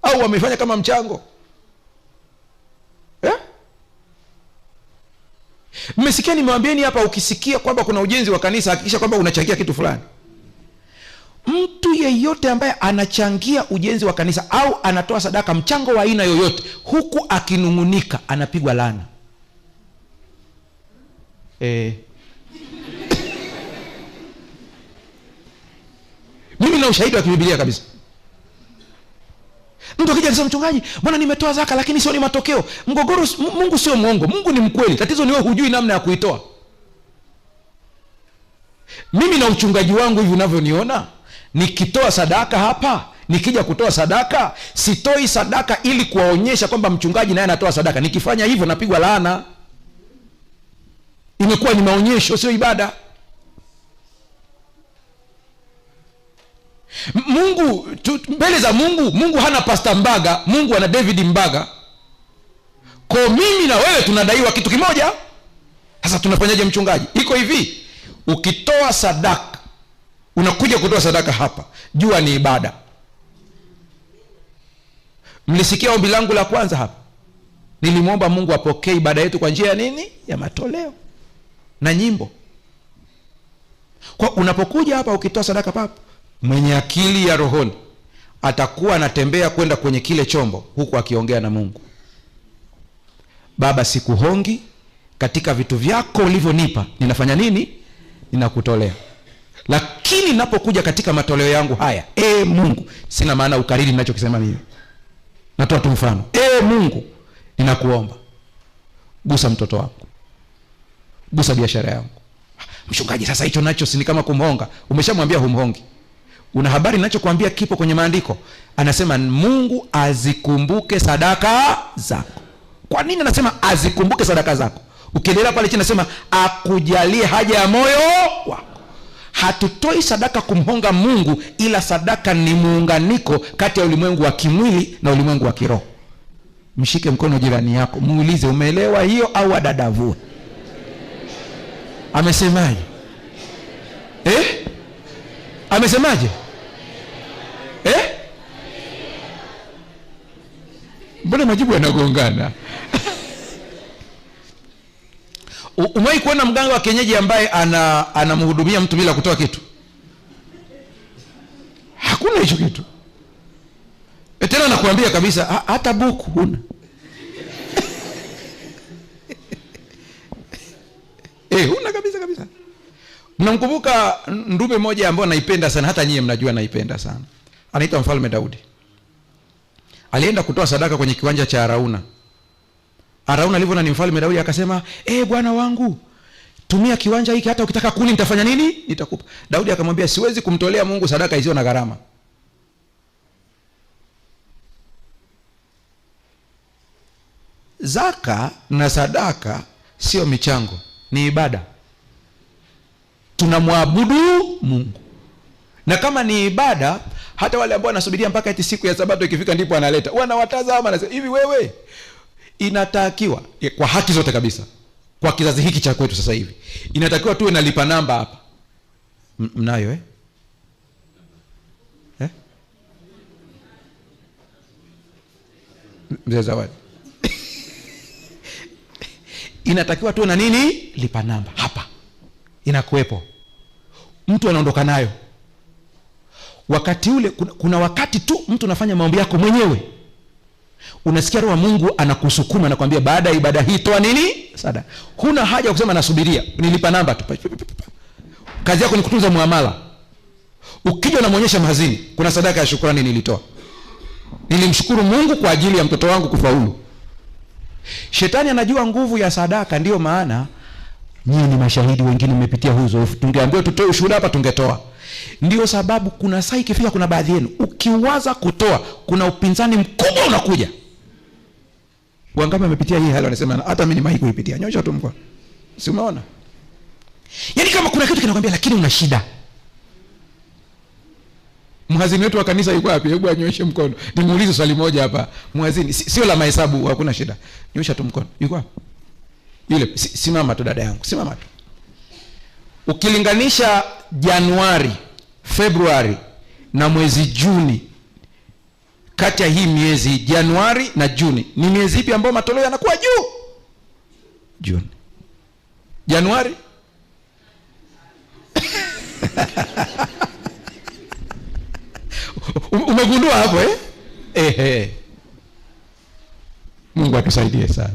Au wamefanya kama mchango? Mmesikia nimewambieni hapa, ukisikia kwamba kuna ujenzi wa kanisa hakikisha kwamba unachangia kitu fulani. Mtu yeyote ambaye anachangia ujenzi wa kanisa au anatoa sadaka, mchango wa aina yoyote, huku akinung'unika, anapigwa laana. Mimi na ushahidi wa kibiblia kabisa. Mtu akija akisema, mchungaji, mbona nimetoa zaka lakini sioni matokeo? Mgogoro, Mungu sio mwongo, Mungu ni mkweli. Tatizo ni wewe hujui namna ya kuitoa. Mimi na uchungaji wangu hivi unavyoniona, nikitoa sadaka hapa, nikija kutoa sadaka, sitoi sadaka ili kuwaonyesha kwamba mchungaji naye anatoa sadaka. Nikifanya hivyo napigwa laana. Imekuwa ni maonyesho, sio ibada. Mungu mbele za Mungu, Mungu hana Pastor Mbaga, Mungu ana David Mbaga. Kwa mimi na wewe tunadaiwa kitu kimoja. Sasa tunafanyaje mchungaji? Iko hivi, ukitoa sadaka, unakuja kutoa sadaka hapa, jua ni ibada. Mlisikia ombi langu la kwanza hapa? Nilimwomba Mungu apokee ibada yetu kwa njia ya nini? Ya matoleo na nyimbo. Kwa unapokuja hapa ukitoa sadaka papo, mwenye akili ya rohoni atakuwa anatembea kwenda kwenye kile chombo huku akiongea na Mungu. Baba, sikuhongi katika vitu vyako ulivyonipa, ninafanya nini? Ninakutolea. Lakini ninapokuja katika matoleo yangu haya, Mungu, sina maana ukariri ninachokisema mimi. Natoa tu mfano. Mungu, ninakuomba gusa mtoto wangu, gusa biashara yangu. Mchungaji, sasa hicho nacho si ni kama kumhonga? Umeshamwambia humhongi. Una habari ninachokuambia kipo kwenye maandiko. Anasema Mungu azikumbuke sadaka zako. Kwa nini anasema azikumbuke sadaka zako? Ukiendelea pale chini anasema akujalie haja ya moyo wako. Hatutoi sadaka kumhonga Mungu, ila sadaka ni muunganiko kati ya ulimwengu wa kimwili na ulimwengu wa kiroho. Mshike mkono jirani yako, muulize umeelewa hiyo au adadavue? Amesemaje? Amesemaje? Mbona majibu yanagongana? Umewahi kuona mganga wa kienyeji ambaye anamhudumia mtu bila kutoa kitu? Hakuna hicho kitu. Tena nakuambia kabisa, hata buku huna. Huna kabisa kabisa. Mnamkumbuka ndume mmoja ambaye naipenda sana, hata nyie mnajua naipenda sana. Anaitwa Mfalme Daudi. Alienda kutoa sadaka kwenye kiwanja cha Arauna. Arauna alivyoona ni Mfalme Daudi akasema, bwana wangu, tumia kiwanja hiki, hata ukitaka kuni nitafanya nini? Nitakupa. Daudi akamwambia, siwezi kumtolea Mungu sadaka isiyo na gharama. Zaka na sadaka sio michango, ni ibada. Tunamwabudu Mungu. Na kama ni ibada, hata wale ambao wanasubiria mpaka eti siku ya Sabato ikifika ndipo analeta, wanawatazama na hivi, wewe inatakiwa kwa haki zote kabisa, kwa kizazi hiki cha kwetu sasa hivi, inatakiwa tuwe na lipa namba hapa. Mnayo eh? Mzee Zawadi. Inatakiwa tuwe na nini? Lipa namba hapa. Inakuwepo. Mtu anaondoka nayo. Wakati ule kuna wakati tu mtu anafanya maombi yako mwenyewe. Unasikia roho wa Mungu anakusukuma na kuambia baada ya ibada hii toa nini? Sadaka. Huna haja ya kusema nasubiria, nilipa namba tu. Kazi yako ni kutunza muamala. Ukija unamuonyesha mhazini, kuna sadaka ya shukrani nilitoa. Nilimshukuru Mungu kwa ajili ya mtoto wangu kufaulu. Shetani anajua nguvu ya sadaka, ndio maana nyinyi ni mashahidi, wengine mmepitia huu uzoefu. Tungeambiwa tutoe ushuhuda hapa tungetoa. Ndio sababu kuna saa ikifika, kuna baadhi yenu ukiwaza kutoa kuna upinzani mkubwa unakuja. Wangapi wamepitia hii hali wanasema hata mimi nimewahi kuipitia? Nyosha tu mkono. Si umeona? Yaani kama kuna kitu kinakwambia lakini una shida. Mhazini wetu wa kanisa yuko wapi? Hebu anyoshe mkono. Nimuulize swali moja hapa. Mhazini, sio la mahesabu, hakuna shida. Nyosha tu mkono. Yuko wapi? Yule, simama tu dada yangu, simama tu. Ukilinganisha Januari, Februari na mwezi Juni, kati ya hii miezi Januari na Juni, ni miezi ipi ambayo matoleo yanakuwa juu? Juni. Januari? Umegundua hapo eh? Ehe. Mungu atusaidie sana.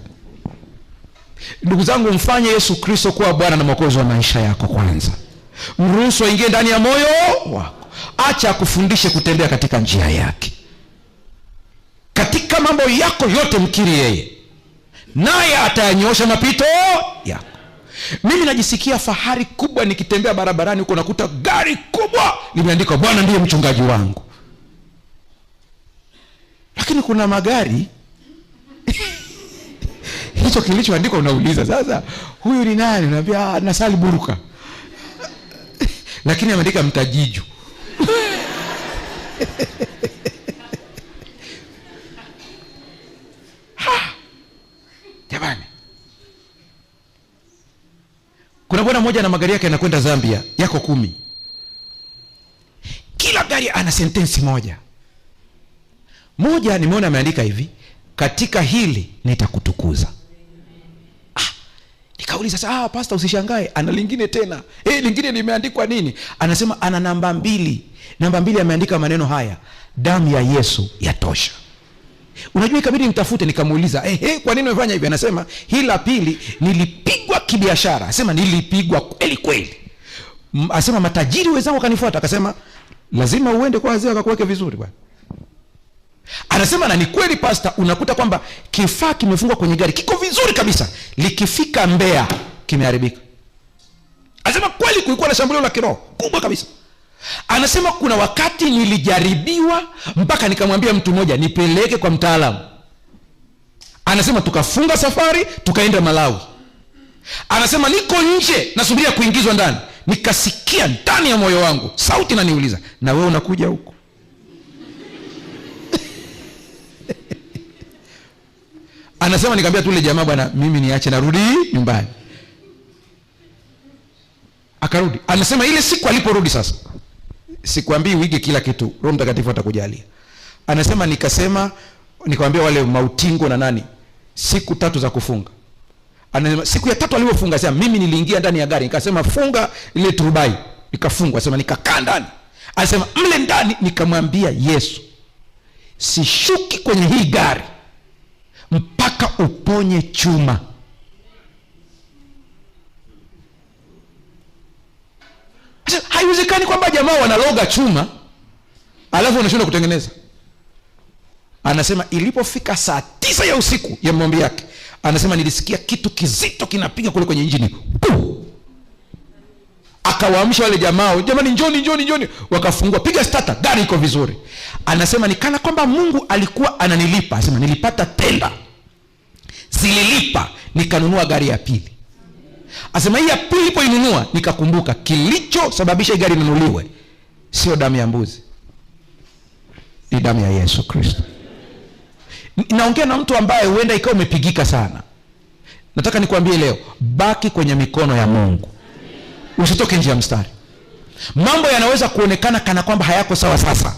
Ndugu zangu, mfanye Yesu Kristo kuwa Bwana na Mwokozi wa maisha yako kwanza. Mruhusu aingie ndani ya moyo wako. Acha akufundishe kutembea katika njia yake. Katika mambo yako yote mkiri yeye, naye atayanyoosha mapito yako. Mimi najisikia fahari kubwa nikitembea barabarani huko nakuta gari kubwa limeandikwa Bwana ndiye mchungaji wangu. Lakini kuna magari hicho kilichoandikwa unauliza sasa huyu ni nani? Unaambia nasali buruka. Lakini ameandika mtajiju. Ha! Jamani. Kuna bwana mmoja na magari yake yanakwenda Zambia, yako 10. Kila gari ana sentensi moja. Moja nimeona ameandika hivi, katika hili nitakutukuza. Nikauliza sasa, pastor usishangae, ana lingine tena. Lingine limeandikwa nini? Anasema ana namba 2. Namba 2 ameandika maneno haya, damu ya Yesu yatosha. Unajua ikabidi nimtafute, nikamuuliza, kwa nini umefanya hivi? Anasema hili la pili nilipigwa kibiashara. Anasema nilipigwa kweli kweli. Anasema matajiri wenzangu wakanifuata, akasema lazima uende kwa wazee wakakuweke vizuri bwana. Anasema na ni kweli pastor, unakuta kwamba kifaa kimefungwa kwenye gari kiko vizuri kabisa, likifika Mbeya kimeharibika. Anasema kweli kulikuwa na shambulio la kiroho kubwa kabisa. Anasema kuna wakati nilijaribiwa mpaka nikamwambia mtu mmoja nipeleke kwa mtaalamu. Anasema tukafunga safari tukaenda Malawi. Anasema niko nje nasubiria kuingizwa ndani, nikasikia ndani ya moyo wangu sauti inaniuliza, na wewe unakuja huko? Anasema nikamwambia tu yule jamaa, bwana mimi niache narudi nyumbani. Akarudi. Anasema ile siku aliporudi sasa, sikwambii uige kila kitu, Roho Mtakatifu atakujalia. Anasema nikasema, nikamwambia wale mautingo na nani, siku 3 za kufunga. Anasema siku ya 3 alipofunga, sema mimi niliingia ndani ya gari nikasema funga ile turubai, nikafungwa. Anasema nikakaa ndani. Anasema mle ndani nikamwambia Yesu, sishuki kwenye hii gari mpaka uponye chuma. Haiwezekani kwamba jamaa wanaloga chuma alafu wanashindwa kutengeneza. Anasema ilipofika saa 9 ya usiku ya maombi yake, anasema nilisikia kitu kizito kinapiga kule kwenye injini. Puu! Akawaamsha wale jamaa, jamani njoni njoni njoni, wakafungua, piga starter, gari iko vizuri. Anasema nikana kwamba Mungu alikuwa ananilipa. Anasema nilipata tenda, zililipa, nikanunua gari ya pili. Anasema hii ya pili nilipoinunua nikakumbuka kilichosababisha hii gari inunuliwe sio damu ya mbuzi, ni damu ya Yesu Kristo. Naongea na mtu ambaye huenda ikawa umepigika sana. Nataka nikwambie leo, baki kwenye mikono ya Mungu, usitoke nje ya mstari. Mambo yanaweza kuonekana kana kwamba hayako sawa sasa,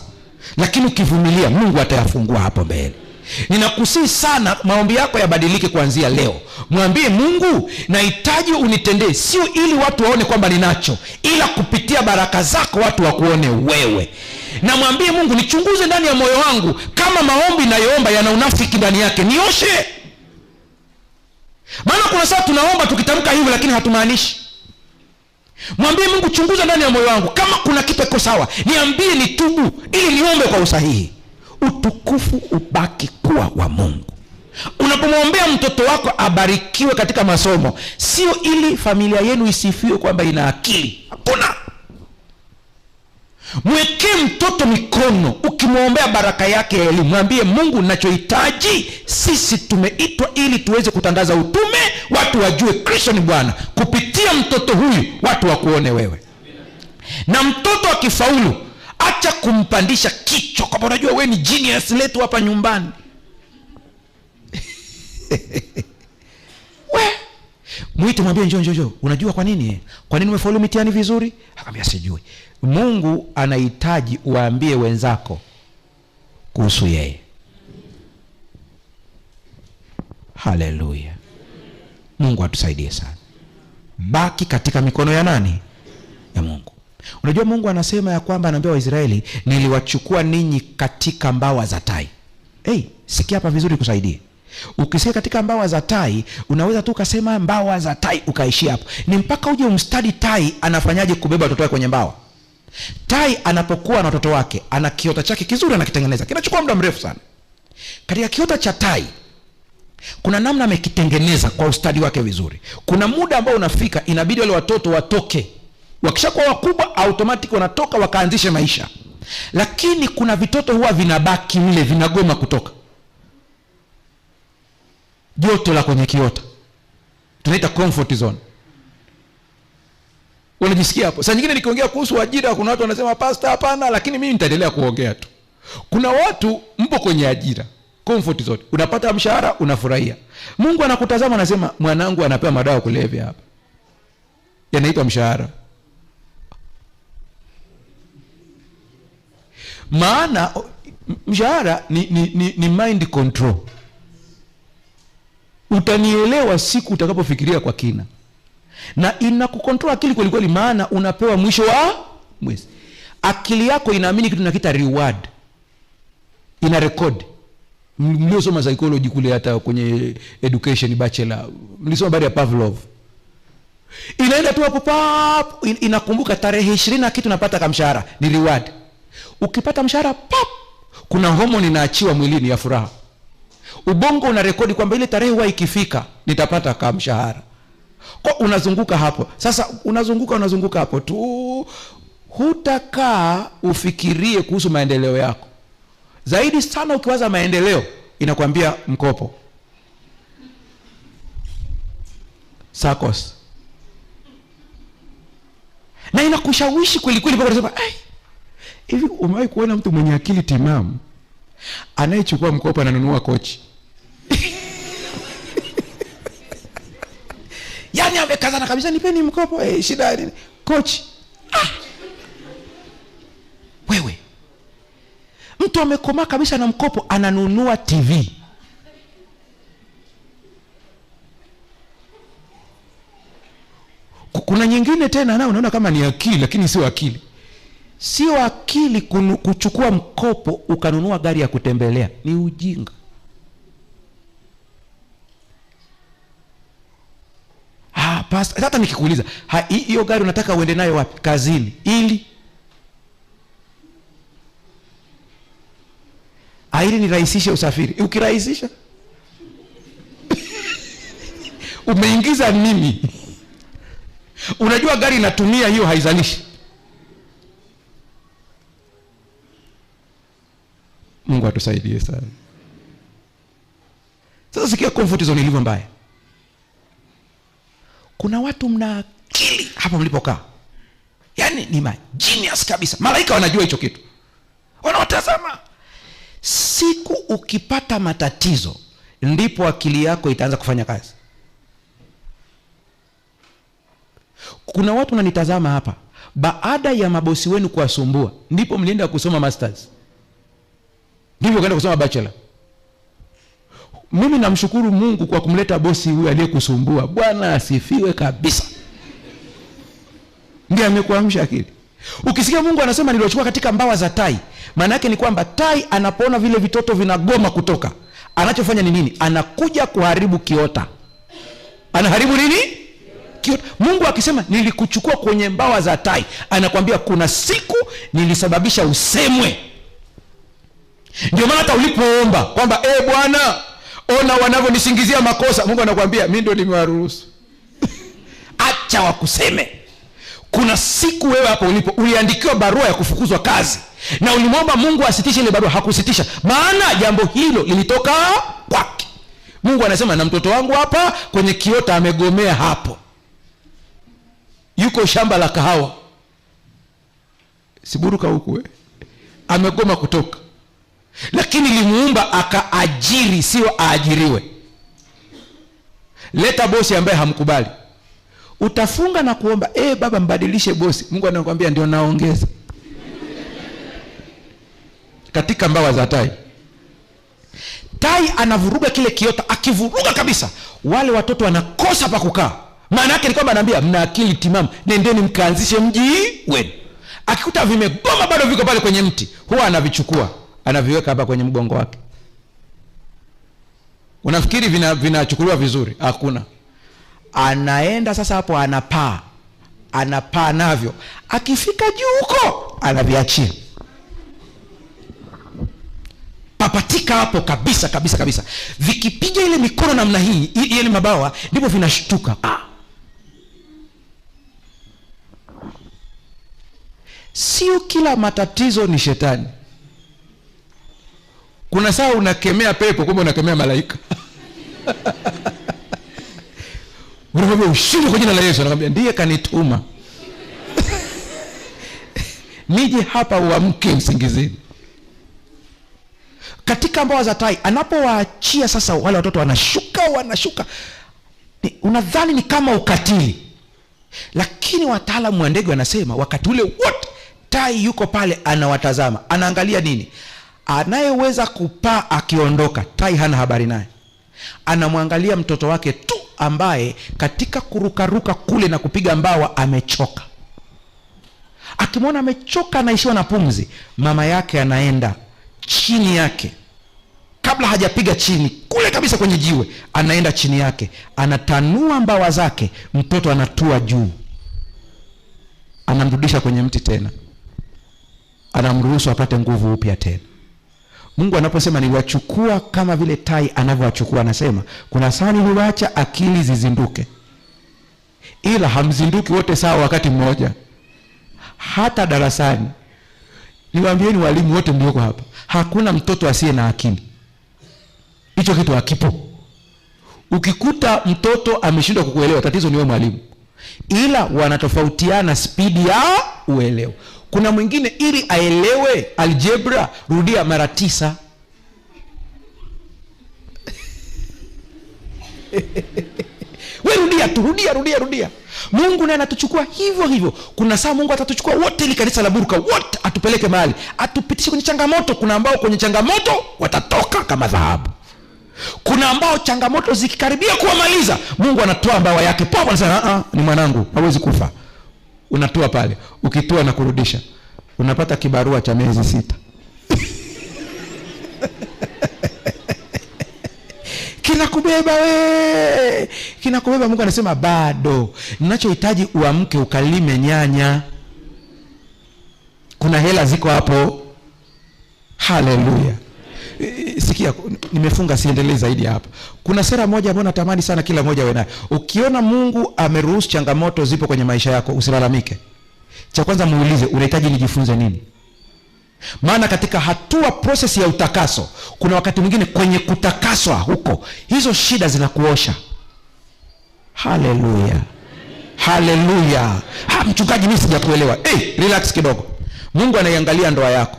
lakini ukivumilia Mungu atayafungua hapo mbele. Ninakusihi sana maombi yako yabadilike kuanzia leo. Mwambie Mungu, nahitaji unitendee, sio ili watu waone kwamba ninacho, ila kupitia baraka zako watu wakuone wewe. Na mwambie Mungu, nichunguze ndani ya moyo wangu, kama maombi nayoomba yana unafiki ndani yake, nioshe. Maana kuna saa tunaomba tukitamka hivyo lakini hatumaanishi. Mwambie Mungu, chunguza ndani ya moyo wangu, kama kuna kitu kiko sawa, niambie nitubu ili niombe kwa usahihi. Utukufu ubaki kuwa wa Mungu. Unapomwombea mtoto wako abarikiwe katika masomo, sio ili familia yenu isifiwe kwamba ina akili. Hakuna. Mwekee mtoto mikono, ukimwombea baraka yake ya elimu, mwambie Mungu, ninachohitaji, sisi tumeitwa ili tuweze kutangaza utume, watu wajue Kristo ni Bwana. Kupitia mtoto huyu watu wakuone wewe. Na mtoto akifaulu, acha kumpandisha kichwa kwamba unajua wewe ni genius letu hapa nyumbani. We, mwite mwambie njoo njoo njoo, unajua kwa nini? Kwa nini umefaulu mitihani vizuri? Akamwambia sijui. Mungu anahitaji uwaambie wenzako kuhusu yeye. Haleluya. Mungu atusaidie sana. Baki katika mikono ya nani? Ya Mungu. Unajua Mungu anasema ya kwamba, anaambia Waisraeli, niliwachukua ninyi katika mbawa za tai. Hey, sikia hapa vizuri kusaidie. Ukisikia katika mbawa za tai, unaweza tu ukasema mbawa za tai ukaishia hapo. Ni mpaka uje umstudy tai anafanyaje kubeba watoto wake kwenye mbawa. Tai anapokuwa na watoto wake, ana kiota chake kizuri anakitengeneza. Kinachukua muda mrefu sana. Katika kiota cha tai kuna namna amekitengeneza kwa ustadi wake vizuri. Kuna muda ambao unafika inabidi wale watoto watoke. Wakishakuwa wakubwa automatic wanatoka wakaanzishe maisha. Lakini kuna vitoto huwa vinabaki mle, vinagoma kutoka. Joto la kwenye kiota tunaita comfort zone. Unajisikia hapo. Saa nyingine nikiongea kuhusu ajira kuna watu wanasema pastor hapana, lakini mimi nitaendelea kuongea tu. Kuna watu mpo kwenye ajira, comfort zone, unapata mshahara unafurahia. Mungu anakutazama anasema mwanangu anapewa madawa kulevya hapa, yanaitwa mshahara. Maana mshahara ni mind control. Utanielewa siku utakapofikiria kwa kina. Na inakucontrol akili kweli kweli, maana unapewa mwisho wa mwezi. Akili yako inaamini kitu tunakiita reward. Ina record. Mliosoma psychology kule hata kwenye education bachelor, mlisoma habari ya Pavlov. Inaenda tu hapo pap, inakumbuka tarehe 20 na kitu napata kama mshahara, ni reward. Ukipata mshahara pap, kuna hormone inaachiwa mwilini ya furaha. Ubongo unarekodi kwamba ile tarehe huwa ikifika nitapata kama mshahara. Kwa unazunguka hapo. Sasa unazunguka hapo tu. Hutakaa ufikirie kuhusu maendeleo yako. Zaidi sana ukiwaza maendeleo inakwambia mkopo. SACCOS. Na inakushawishi kweli kweli mpaka unasema, ai, hivi umewahi kuona mtu mwenye akili timamu anayechukua mkopo ananunua kochi? Yaani amekazana kabisa, nipeni mkopo, shida nini? Kochi. Wewe. Mtu amekomaa kabisa na mkopo ananunua TV. Kuna nyingine tena nao unaona kama ni akili lakini sio akili. Sio akili kuchukua mkopo ukanunua gari ya kutembelea, ni ujinga. Pastor, hata nikikuuliza, hiyo gari unataka uende nayo wapi? Kazini. Ili ili nirahisishe usafiri. Ukirahisisha umeingiza nini? Unajua gari inatumia hiyo haizalishi. Mungu atusaidie sana. Sasa sikia comfort zone ilivyo mbaya. Kuna watu mna akili hapa mlipokaa. Yaani ni ma genius kabisa. Malaika wanajua hicho kitu. Wanawatazama. Siku ukipata matatizo ndipo akili yako itaanza kufanya kazi. Kuna watu wananitazama hapa, baada ya mabosi wenu kuwasumbua ndipo mlienda kusoma masters, ndipo kaenda kusoma bachelor. Mimi namshukuru Mungu kwa kumleta bosi huyu aliyekusumbua. Bwana asifiwe kabisa. Ndiye amekuamsha akili. Ukisikia Mungu anasema niliwachukua katika mbawa za tai, maana yake ni kwamba tai anapoona vile vitoto vinagoma kutoka, anachofanya ni nini? Anakuja kuharibu kiota. Anaharibu nini? Kiota. Mungu akisema nilikuchukua kwenye mbawa za tai, anakuambia kuna siku nilisababisha usemwe. Ndio maana hata ulipoomba kwamba Bwana, ona wanavyonisingizia makosa, Mungu anakuambia mimi ndio nimewaruhusu. Acha wakuseme. Kuna siku wewe hapo ulipo uliandikiwa barua ya kufukuzwa kazi na ulimwomba Mungu asitishe ile barua, hakusitisha, maana jambo hilo lilitoka kwake. Mungu anasema na mtoto wangu hapa kwenye kiota amegomea hapo, yuko shamba la kahawa siburuka huku amegoma kutoka, lakini limuumba akaajiri, sio aajiriwe. Leta bosi ambaye hamkubali, utafunga na kuomba, baba mbadilishe bosi. Mungu anakuambia ndio naongeza katika mbawa za tai. Tai anavuruga kile kiota, akivuruga kabisa wale watoto wanakosa pa kukaa, Maana yake ni kwamba anaambia mna akili timamu, nendeni mkaanzishe mji wenu. Akikuta vimegoma bado viko pale kwenye mti, huwa anavichukua anaviweka hapa kwenye mgongo wake. Unafikiri vinachukuliwa vizuri? Hakuna. Anaenda sasa hapo, anapaa, anapaa navyo, akifika juu huko anaviachia, papatika hapo kabisa kabisa kabisa. Vikipiga ile mikono namna hii, ile mabawa, ndipo vinashtuka. Sio kila matatizo ni shetani. Kuna saa unakemea pepo, kumbe unakemea malaika. Unamwambia ushinde kwa jina la Yesu, anakwambia ndiye kanituma nije hapa uamke usingizini. Katika mbawa za tai anapowaachia sasa, wale watoto wanashuka, wanashuka, unadhani ni kama ukatili, lakini wataalamu wa ndege wanasema wakati ule wote tai yuko pale anawatazama, anaangalia nini? Anayeweza kupaa akiondoka, tai hana habari naye. Anamwangalia mtoto wake tu ambaye katika kurukaruka kule na kupiga mbawa amechoka. Akimwona amechoka, anaishiwa na pumzi, mama yake anaenda chini yake, kabla hajapiga chini kule kabisa kwenye jiwe, anaenda chini yake, anatanua mbawa zake, mtoto anatua juu, anamrudisha kwenye mti tena, anamruhusu apate nguvu upya tena. Mungu anaposema niliwachukua kama vile tai anavyowachukua, anasema kuna saa niliwaacha akili zizinduke, ila hamzinduki wote sawa wakati mmoja. Hata darasani, niwaambieni walimu wote mlioko hapa, hakuna mtoto asiye na akili. Hicho kitu hakipo. Ukikuta mtoto ameshindwa kukuelewa, tatizo ni wewe mwalimu, ila wanatofautiana spidi ya uelewa. Kuna mwingine ili aelewe aljebra rudia mara 9. We rudia tu, rudia, rudia, rudia. Mungu naye anatuchukua hivyo hivyo. Kuna saa Mungu atatuchukua wote, ili kanisa la Burka wote, atupeleke mahali, atupitishe kwenye changamoto. Kuna ambao kwenye changamoto watatoka kama dhahabu. Kuna ambao changamoto zikikaribia kuwamaliza, Mungu anatoa mbawa yake popo, anasema ni mwanangu, hawezi kufa. Unatoa pale, ukitoa na kurudisha, unapata kibarua cha miezi 6. Kinakubeba we, kinakubeba. Mungu anasema bado ninachohitaji uamke ukalime nyanya. Kuna hela ziko hapo. Haleluya. Sikia, nimefunga, siendelee zaidi hapa. Kuna sera moja ambayo natamani sana kila mmoja awe nayo. Ukiona Mungu ameruhusu changamoto zipo kwenye maisha yako, usilalamike. Cha kwanza muulize, unahitaji nijifunze nini? Maana katika hatua process ya utakaso, kuna wakati mwingine kwenye kutakaswa huko, hizo shida zinakuosha. Haleluya. Haleluya. Mchungaji mimi sijakuelewa. Hey, relax kidogo. Mungu anaiangalia ndoa yako.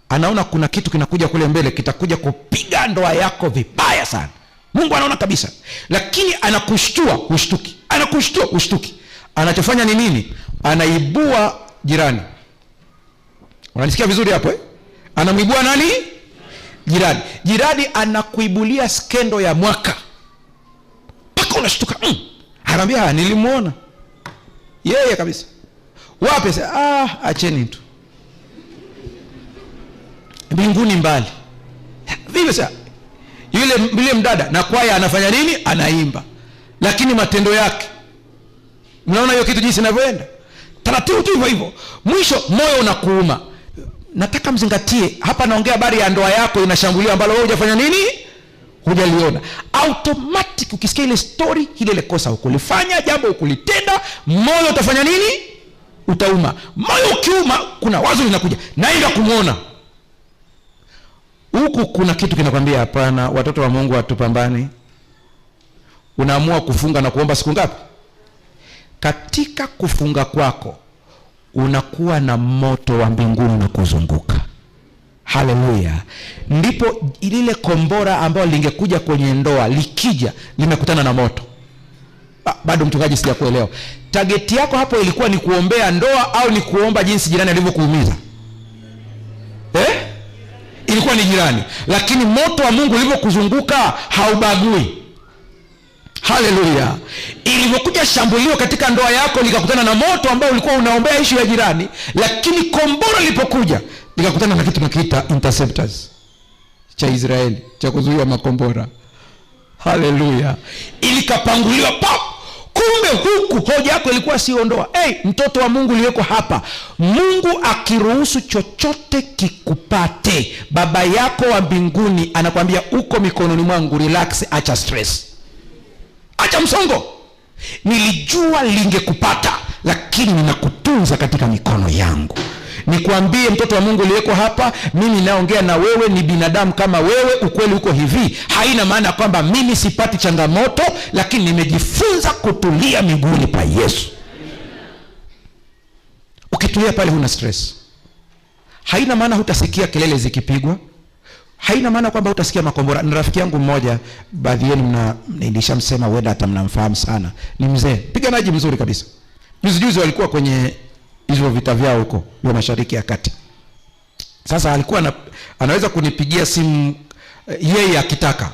Anaona kuna kitu kinakuja kule mbele, kitakuja kupiga ndoa yako vibaya sana. Mungu anaona kabisa. Lakini anakushtua, hushtuki. Anakushtua, hushtuki. Anachofanya ni nini? Anaibua jirani. Unanisikia vizuri hapo eh? Anamuibua nani? Jirani. Jirani anakuibulia skendo ya mwaka. Paka unashtuka. Anaambia nilimuona. Yeye kabisa. Wapi sasa? Acheni tu. Mbinguni mbali. Vipi sasa? Yule mdada na kwaya anafanya nini? Anaimba. Lakini matendo yake, mnaona hiyo kitu jinsi inavyoenda? Taratibu tu hivyo hivyo. Mwisho moyo unakuuma. Nataka mzingatie hapa, naongea habari ya ndoa yako inashambuliwa ambalo wewe hujafanya nini? Hujaliona. Automatic ukisikia ile story, ile kosa hukulifanya, jambo hukulitenda, moyo utafanya nini? Utauma. Moyo ukiuma, kuna wazo linakuja, naenda kumuona. Huku kuna kitu kinakwambia hapana, watoto wa Mungu hatupambani. Unaamua kufunga na kuomba siku ngapi? Katika kufunga kwako unakuwa na moto wa mbinguni na kuzunguka. Haleluya. Ndipo lile kombora ambalo lingekuja kwenye ndoa likija limekutana na moto. Bado mchungaji sijakuelewa. Target yako hapo ilikuwa ni kuombea ndoa au ni kuomba jinsi jirani alivyokuumiza? Ilikuwa ni jirani. Lakini moto wa Mungu ulivyokuzunguka haubagui. Haleluya! Ilivyokuja shambulio katika ndoa yako likakutana na moto ambao ulikuwa unaombea ishu ya jirani, lakini kombora lilipokuja likakutana na kitu tunakiita interceptors cha Israeli cha kuzuia makombora. Haleluya! Ilikapanguliwa pop. Kumbe huku hoja yako ilikuwa sio ndoa. Hey, mtoto wa Mungu uliyeko hapa, Mungu akiruhusu chochote kikupate, baba yako wa mbinguni anakwambia uko mikononi mwangu, relax, acha stress, acha msongo. Nilijua lingekupata, lakini ninakutunza katika mikono yangu. Nikwambie mtoto wa Mungu uliyeko hapa, mimi naongea na wewe, ni binadamu kama wewe. Ukweli uko hivi, haina maana kwamba mimi sipati changamoto, lakini nimejifunza kutulia miguuni pa Yesu. Ukitulia pale huna stress. Haina maana hutasikia kelele zikipigwa, haina maana kwamba hutasikia makombora. Ni rafiki yangu mmoja, baadhi yenu nilishamsema, huenda hata mnamfahamu sana, ni mzee mpiganaji mzuri kabisa. Juzi juzi walikuwa kwenye hizo vita vyao huko vya Mashariki ya Kati. Sasa alikuwa anaweza kunipigia simu yeye akitaka,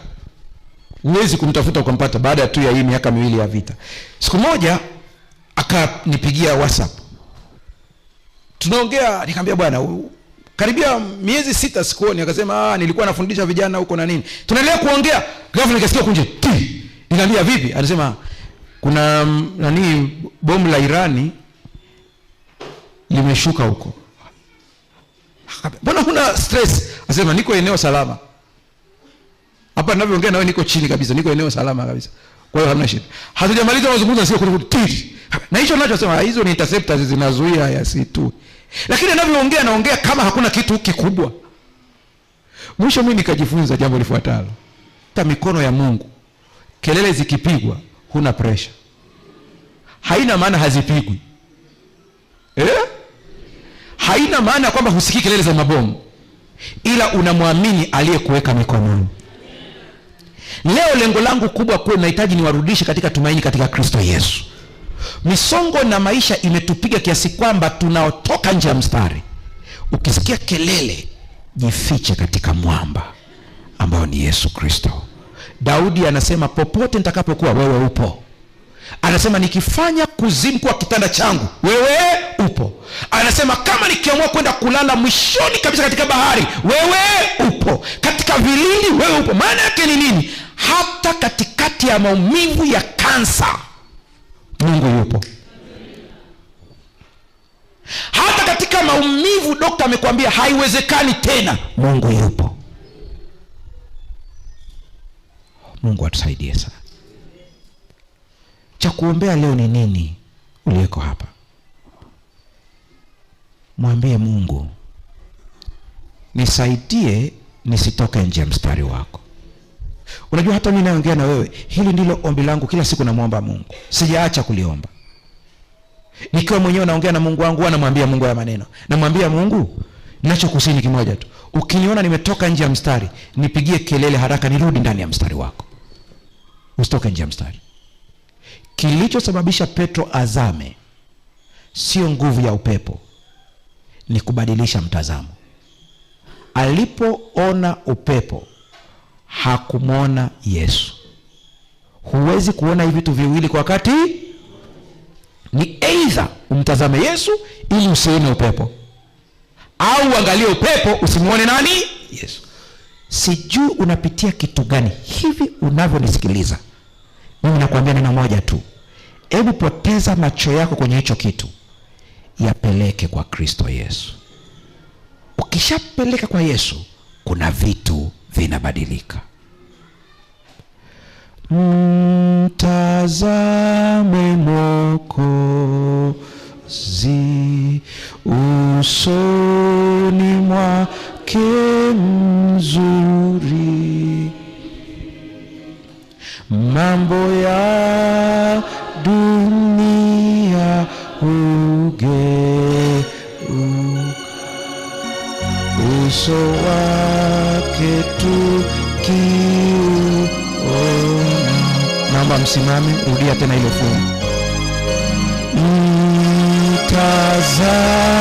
huwezi kumtafuta ukampata baada tu ya hii miaka miwili ya vita. Siku moja akanipigia WhatsApp, tunaongea, nikamwambia bwana, karibia miezi 6 sikuoni. Akasema nilikuwa nafundisha vijana huko na nini. Tunaendelea kuongea, ghafla nikasikia kunje ti. Nikamwambia vipi? Anasema kuna nani, bomu la Irani limeshuka huko. Mbona huna stress? Anasema niko eneo salama. Hapa ninavyoongea nawe niko chini kabisa, niko eneo salama kabisa. Kwa hiyo hamna shida. Hatujamaliza mazungumzo, sio kurudi ti. Na hicho ninachosema, hizo ni interceptors zinazuia yasitu. Lakini ninavyoongea naongea kama hakuna kitu kikubwa. Mwisho mimi nikajifunza jambo lifuatalo. Hata mikono ya Mungu, kelele zikipigwa huna pressure. Haina maana hazipigwi. Haina maana kwamba husikii kelele za mabomu, ila unamwamini aliyekuweka mikononi. Leo lengo langu kubwa kwa nahitaji niwarudishe katika tumaini katika Kristo Yesu. Misongo na maisha imetupiga kiasi kwamba tunaotoka nje ya mstari. Ukisikia kelele, jifiche katika mwamba ambao ni Yesu Kristo. Daudi anasema popote nitakapokuwa wewe upo. Anasema nikifanya kuzimu kuwa kitanda changu, wewe upo. Anasema kama nikiamua kwenda kulala mwishoni kabisa katika bahari, wewe upo. Katika vilindi wewe upo. Maana yake ni nini? Hata katikati ya maumivu ya kansa, Mungu yupo. Hata katika maumivu dokta amekwambia haiwezekani tena, Mungu yupo. Mungu atusaidie sana. Cha kuombea leo ni nini uliyeko hapa? Mwambie Mungu, nisaidie nisitoke nje ya mstari wako. Unajua hata mimi naongea na wewe, hili ndilo ombi langu kila siku namuomba Mungu. Sijaacha kuliomba. Nikiwa mwenyewe naongea na Mungu wangu, namwambia Mungu haya maneno. Namwambia Mungu, ninachokusihi ni kimoja tu. Ukiniona nimetoka nje ya mstari, nipigie kelele haraka nirudi ndani ya mstari wako. Usitoke nje ya mstari. Kilichosababisha Petro azame sio nguvu ya upepo, ni kubadilisha mtazamo. Alipoona upepo hakumwona Yesu. Huwezi kuona hivi vitu viwili kwa wakati. Ni either umtazame Yesu ili usione upepo, au uangalie upepo usimuone nani? Yesu. Sijui unapitia kitu gani hivi unavyonisikiliza. Mimi nakwambia neno moja tu. Hebu poteza macho yako kwenye hicho kitu, yapeleke kwa Kristo Yesu. Ukishapeleka kwa Yesu, kuna vitu vinabadilika. Mtazame Mwokozi usoni mwake mzuri, mambo ya dunia hugeuka, uso wake tukiuona. Naomba msimame, rudia tena ile fungu. Mtazame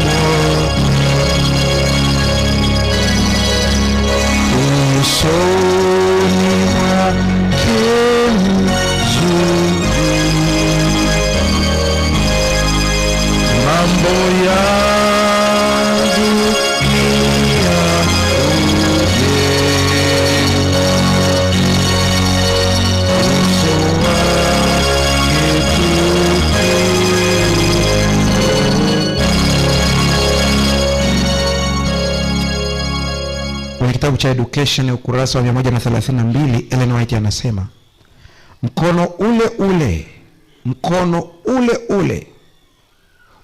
Mwokozi usoni mwake cha Education ukurasa wa 132, Ellen White anasema mkono ule ule, mkono ule ule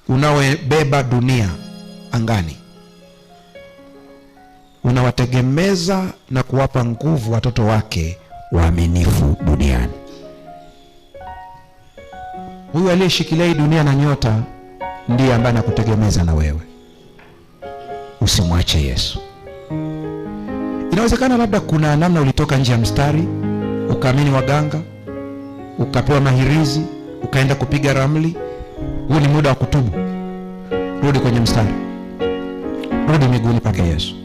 unaobeba dunia angani unawategemeza na kuwapa nguvu watoto wake waaminifu duniani. Huyu aliyeshikilia hii dunia na nyota ndiye ambaye anakutegemeza na wewe. Usimwache Yesu. Inawezekana labda kuna namna ulitoka nje ya mstari, ukaamini waganga, ukapewa mahirizi, ukaenda kupiga ramli. Huu ni muda wa kutubu. Rudi kwenye mstari, rudi miguuni pake Yesu,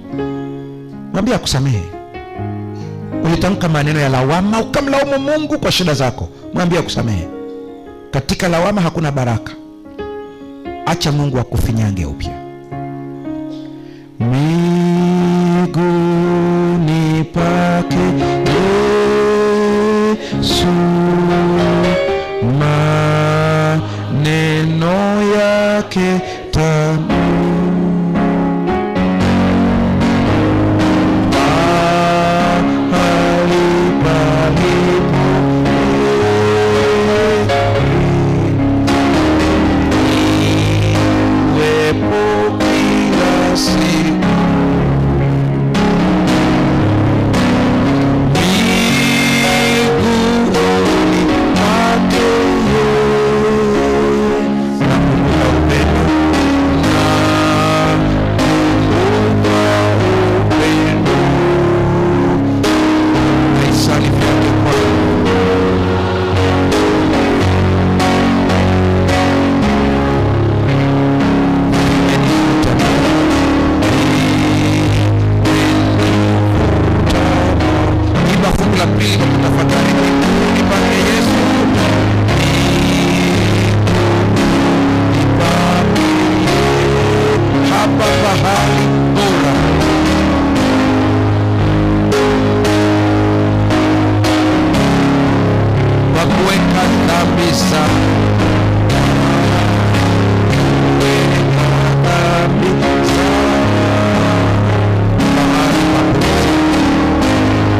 mwambie akusamehe. Ulitamka maneno ya lawama, ukamlaumu Mungu kwa shida zako, mwambie akusamehe. Katika lawama hakuna baraka. Acha Mungu akufinyange upya. Miguuni pake Yesu, maneno yake tamu, mahali palipo heri, niwepo kila siku. Miguuni pake Yesu, nakumbuka upendo, nakumbuka upendo na hisani vyake kwangu. Imenivuta, imenivuta. Imba fungu la pili kwa kutafakari. Miguuni pake Yesu, miguuni pake Yesu, hapa pahali bora kwa kuweka dhambi zangu, kuweka dhambi zangu mahali pa pumziko.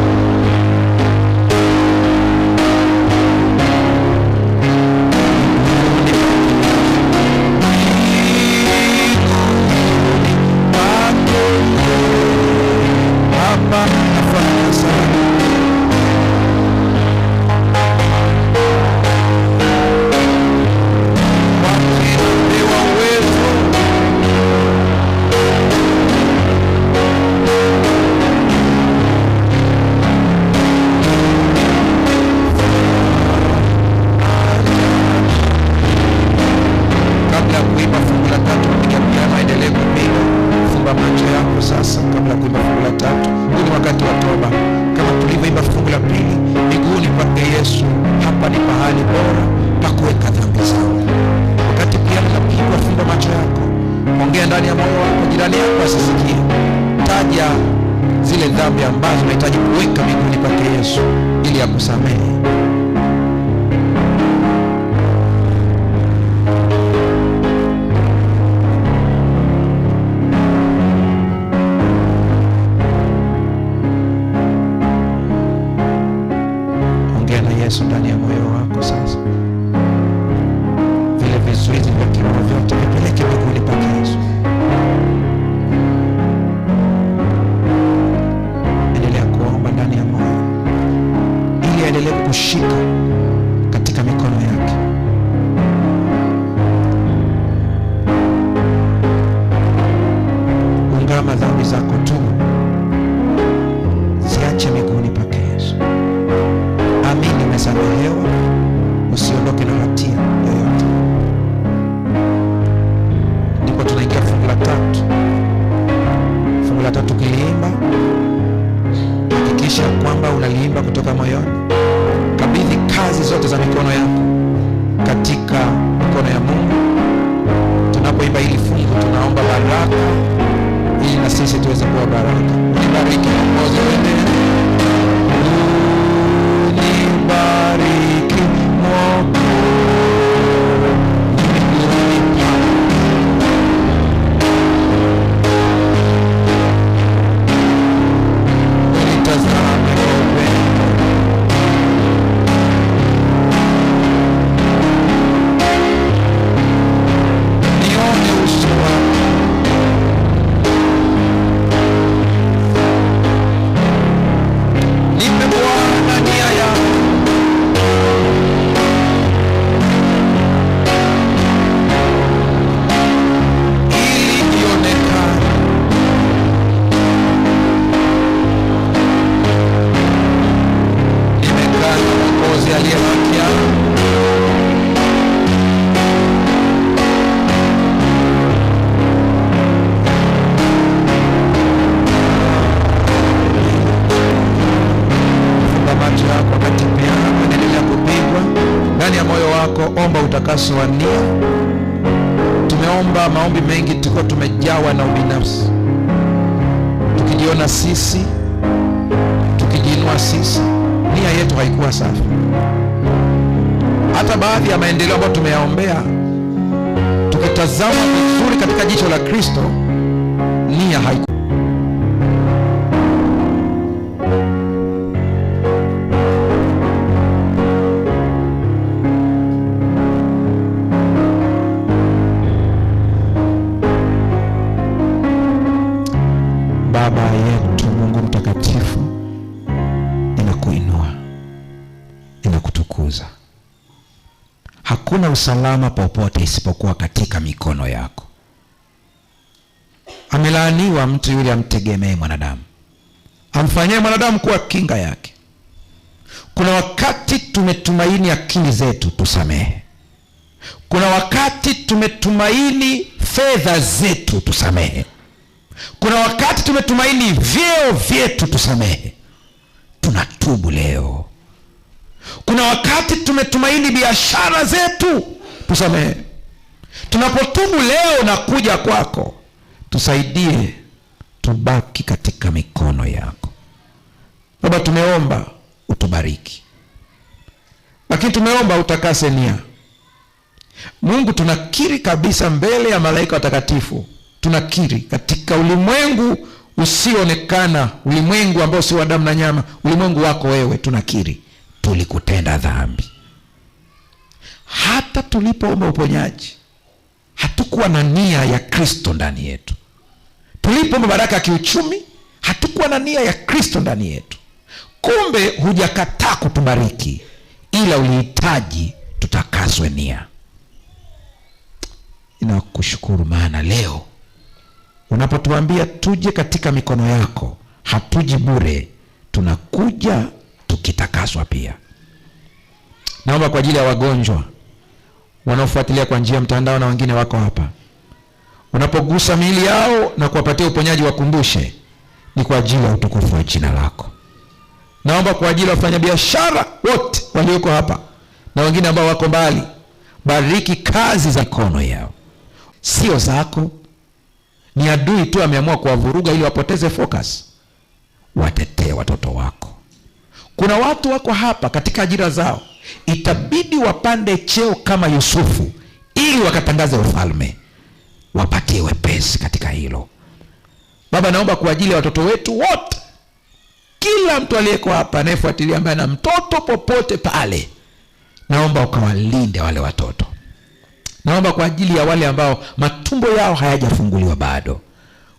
Miguuni pake Yesu, miguuni pake Yesu, hapa nafanya sana. Kwake napewa uwezo. Kabla ya kuimba fungu la tatu, piga piano, endelee kupiga. Fumba macho yako sasa, kabla ya kuimba fungu la tatu. Huu ni wakati wa toba, kama tulivyoimba fungu la pili, miguuni pake Yesu, hapa ni pahali bora pa kuweka dhambi zangu. Wakati piano inapigwa, fumba macho yako, ongea ndani ya moyo wako, jirani yako asisikie. Taja zile dhambi ambazo unahitaji kuweka miguuni pake Yesu ili akusamehe. Ongea na Yesu ndani ya moyo wako sasa. Vile vizuizi vya kiroho vyote vipeleke miguuni pake Yesu. Endelea kuomba ndani ya moyo ili aendelee kukushika katika mikono yake. Ungama dhambi zako tu, ziache miguuni pake Yesu. Amini umesamehewa, usiondoke na hatia yoyote. Ndipo tunaingia fungu la tatu. Fungu la tatu ukiliimba, hakikisha kwamba unaliimba kutoka moyoni. Kabidhi kazi zote za mikono yako katika mikono ya Mungu. Tunapoimba hili fungu, tunaomba baraka ili na sisi tuweze kuwa baraka. Unibariki Mwokozi, wende unibariki Mwokozi, miguuni pako. wako, omba utakaso wa nia. Tumeomba maombi mengi tukiwa tumejawa na ubinafsi, tukijiona sisi, tukijiinua sisi. Nia yetu haikuwa safi. Hata baadhi ya maendeleo ambayo tumeyaombea, tukitazama vizuri katika jicho la Kristo, nia haikuwa. Baba yetu Mungu mtakatifu, ninakuinua, ninakutukuza. Hakuna usalama popote isipokuwa katika mikono yako. Amelaaniwa mtu yule amtegemee mwanadamu, amfanyie mwanadamu kuwa kinga yake. Kuna wakati tumetumaini akili zetu, tusamehe. Kuna wakati tumetumaini fedha zetu, tusamehe. Kuna wakati tumetumaini vyeo vyetu, tusamehe. Tunatubu leo. Kuna wakati tumetumaini biashara zetu, tusamehe. Tunapotubu leo na kuja kwako, tusaidie tubaki katika mikono yako. Baba, tumeomba utubariki, lakini tumeomba utakase nia. Mungu, tunakiri kabisa mbele ya malaika watakatifu, tunakiri katika ulimwengu usioonekana, ulimwengu ambao si wa damu na nyama, ulimwengu wako wewe, tunakiri tulikutenda dhambi. Hata tulipoomba uponyaji hatukuwa na nia ya Kristo ndani yetu. Tulipoomba baraka ya kiuchumi hatukuwa na nia ya Kristo ndani yetu. Kumbe hujakataa kutubariki, ila ulihitaji tutakaswe nia. Ninakushukuru maana leo unapotuambia tuje katika mikono yako, hatuji bure, tunakuja tukitakaswa pia. Naomba kwa ajili ya wagonjwa wanaofuatilia kwa njia ya mtandao na wengine wako hapa, unapogusa miili yao na kuwapatia uponyaji, wakumbushe ni kwa ajili ya utukufu wa jina lako. Naomba kwa ajili ya wafanyabiashara wote walioko hapa na wengine ambao wako mbali, bariki kazi za mikono yao, sio zako. Ni adui tu ameamua kuwavuruga ili wapoteze focus. Watetee watoto wako. Kuna watu wako hapa katika ajira zao, itabidi wapande cheo kama Yusufu ili wakatangaze ufalme. Wapatie wepesi katika hilo. Baba, naomba kwa ajili ya watoto wetu wote, kila mtu aliyeko hapa anayefuatilia, ambaye ana mtoto popote pale, naomba ukawalinde wale watoto. Naomba kwa ajili ya wale ambao matumbo yao hayajafunguliwa bado.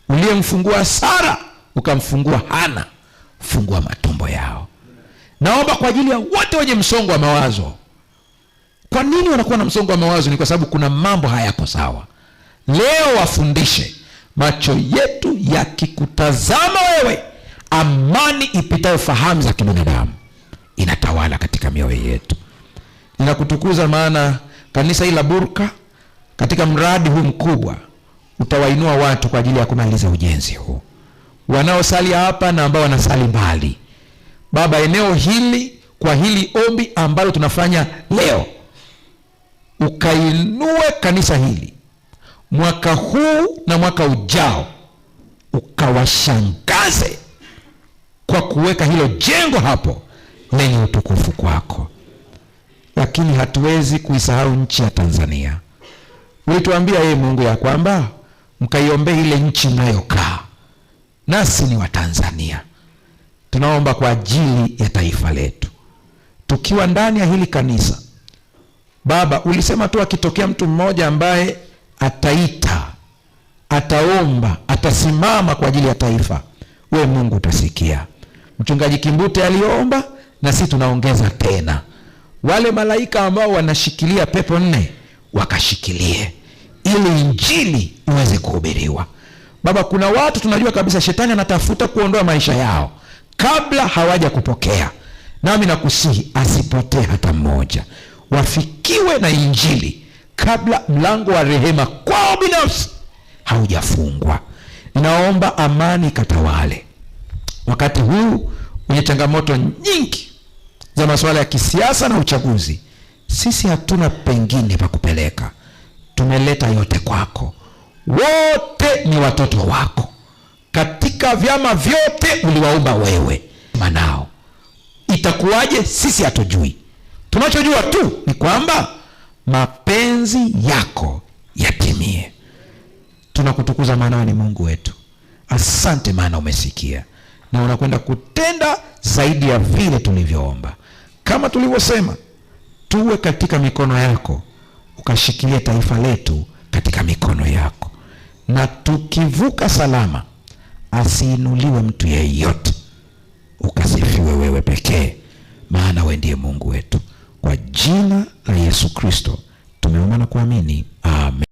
Uliyemfungua Sara ukamfungua Hana, fungua matumbo yao. Naomba kwa ajili ya wote wenye msongo wa mawazo. Kwa nini wanakuwa na msongo wa mawazo? Ni kwa sababu kuna mambo hayako sawa. Leo wafundishe, macho yetu yakikutazama wewe, amani ipitayo fahamu za kibinadamu inatawala katika mioyo yetu. Ninakutukuza maana kanisa hili la Burka katika mradi huu mkubwa utawainua watu kwa ajili ya kumaliza ujenzi huu, wanaosali hapa na ambao wanasali mbali. Baba, eneo hili kwa hili ombi ambalo tunafanya leo, ukainue kanisa hili mwaka huu na mwaka ujao, ukawashangaze kwa kuweka hilo jengo hapo lenye utukufu kwako. Lakini hatuwezi kuisahau nchi ya Tanzania. Ulituambia yeye Mungu ya kwamba mkaiombee ile nchi mnayokaa, nasi ni Watanzania. Tunaomba kwa ajili ya taifa letu tukiwa ndani ya hili kanisa. Baba, ulisema tu akitokea mtu mmoja ambaye ataita, ataomba, atasimama kwa ajili ya taifa, we Mungu utasikia. Mchungaji Kimbute aliomba, na sisi tunaongeza tena. Wale malaika ambao wanashikilia pepo nne wakashikilie, ili injili iweze kuhubiriwa. Baba, kuna watu tunajua kabisa shetani anatafuta kuondoa maisha yao kabla hawaja kupokea. Nami nakusihi asipotee hata mmoja, wafikiwe na injili kabla mlango wa rehema kwao binafsi haujafungwa. Ninaomba amani ikatawale wakati huu wenye changamoto nyingi za masuala ya kisiasa na uchaguzi. Sisi hatuna pengine pa kupeleka, tumeleta yote kwako. Wote ni watoto wako, katika vyama vyote uliwaumba wewe manao. Itakuwaje? Sisi hatujui. Tunachojua tu ni kwamba mapenzi yako yatimie. Tunakutukuza maana wewe ni Mungu wetu. Asante maana umesikia na unakwenda kutenda zaidi ya vile tulivyoomba. Kama tulivyosema, tuwe katika mikono yako, ukashikilie taifa letu katika mikono yako, na tukivuka salama, asiinuliwe mtu yeyote, ukasifiwe wewe pekee, maana wewe ndiye Mungu wetu. Kwa jina la Yesu Kristo tumeomba na kuamini.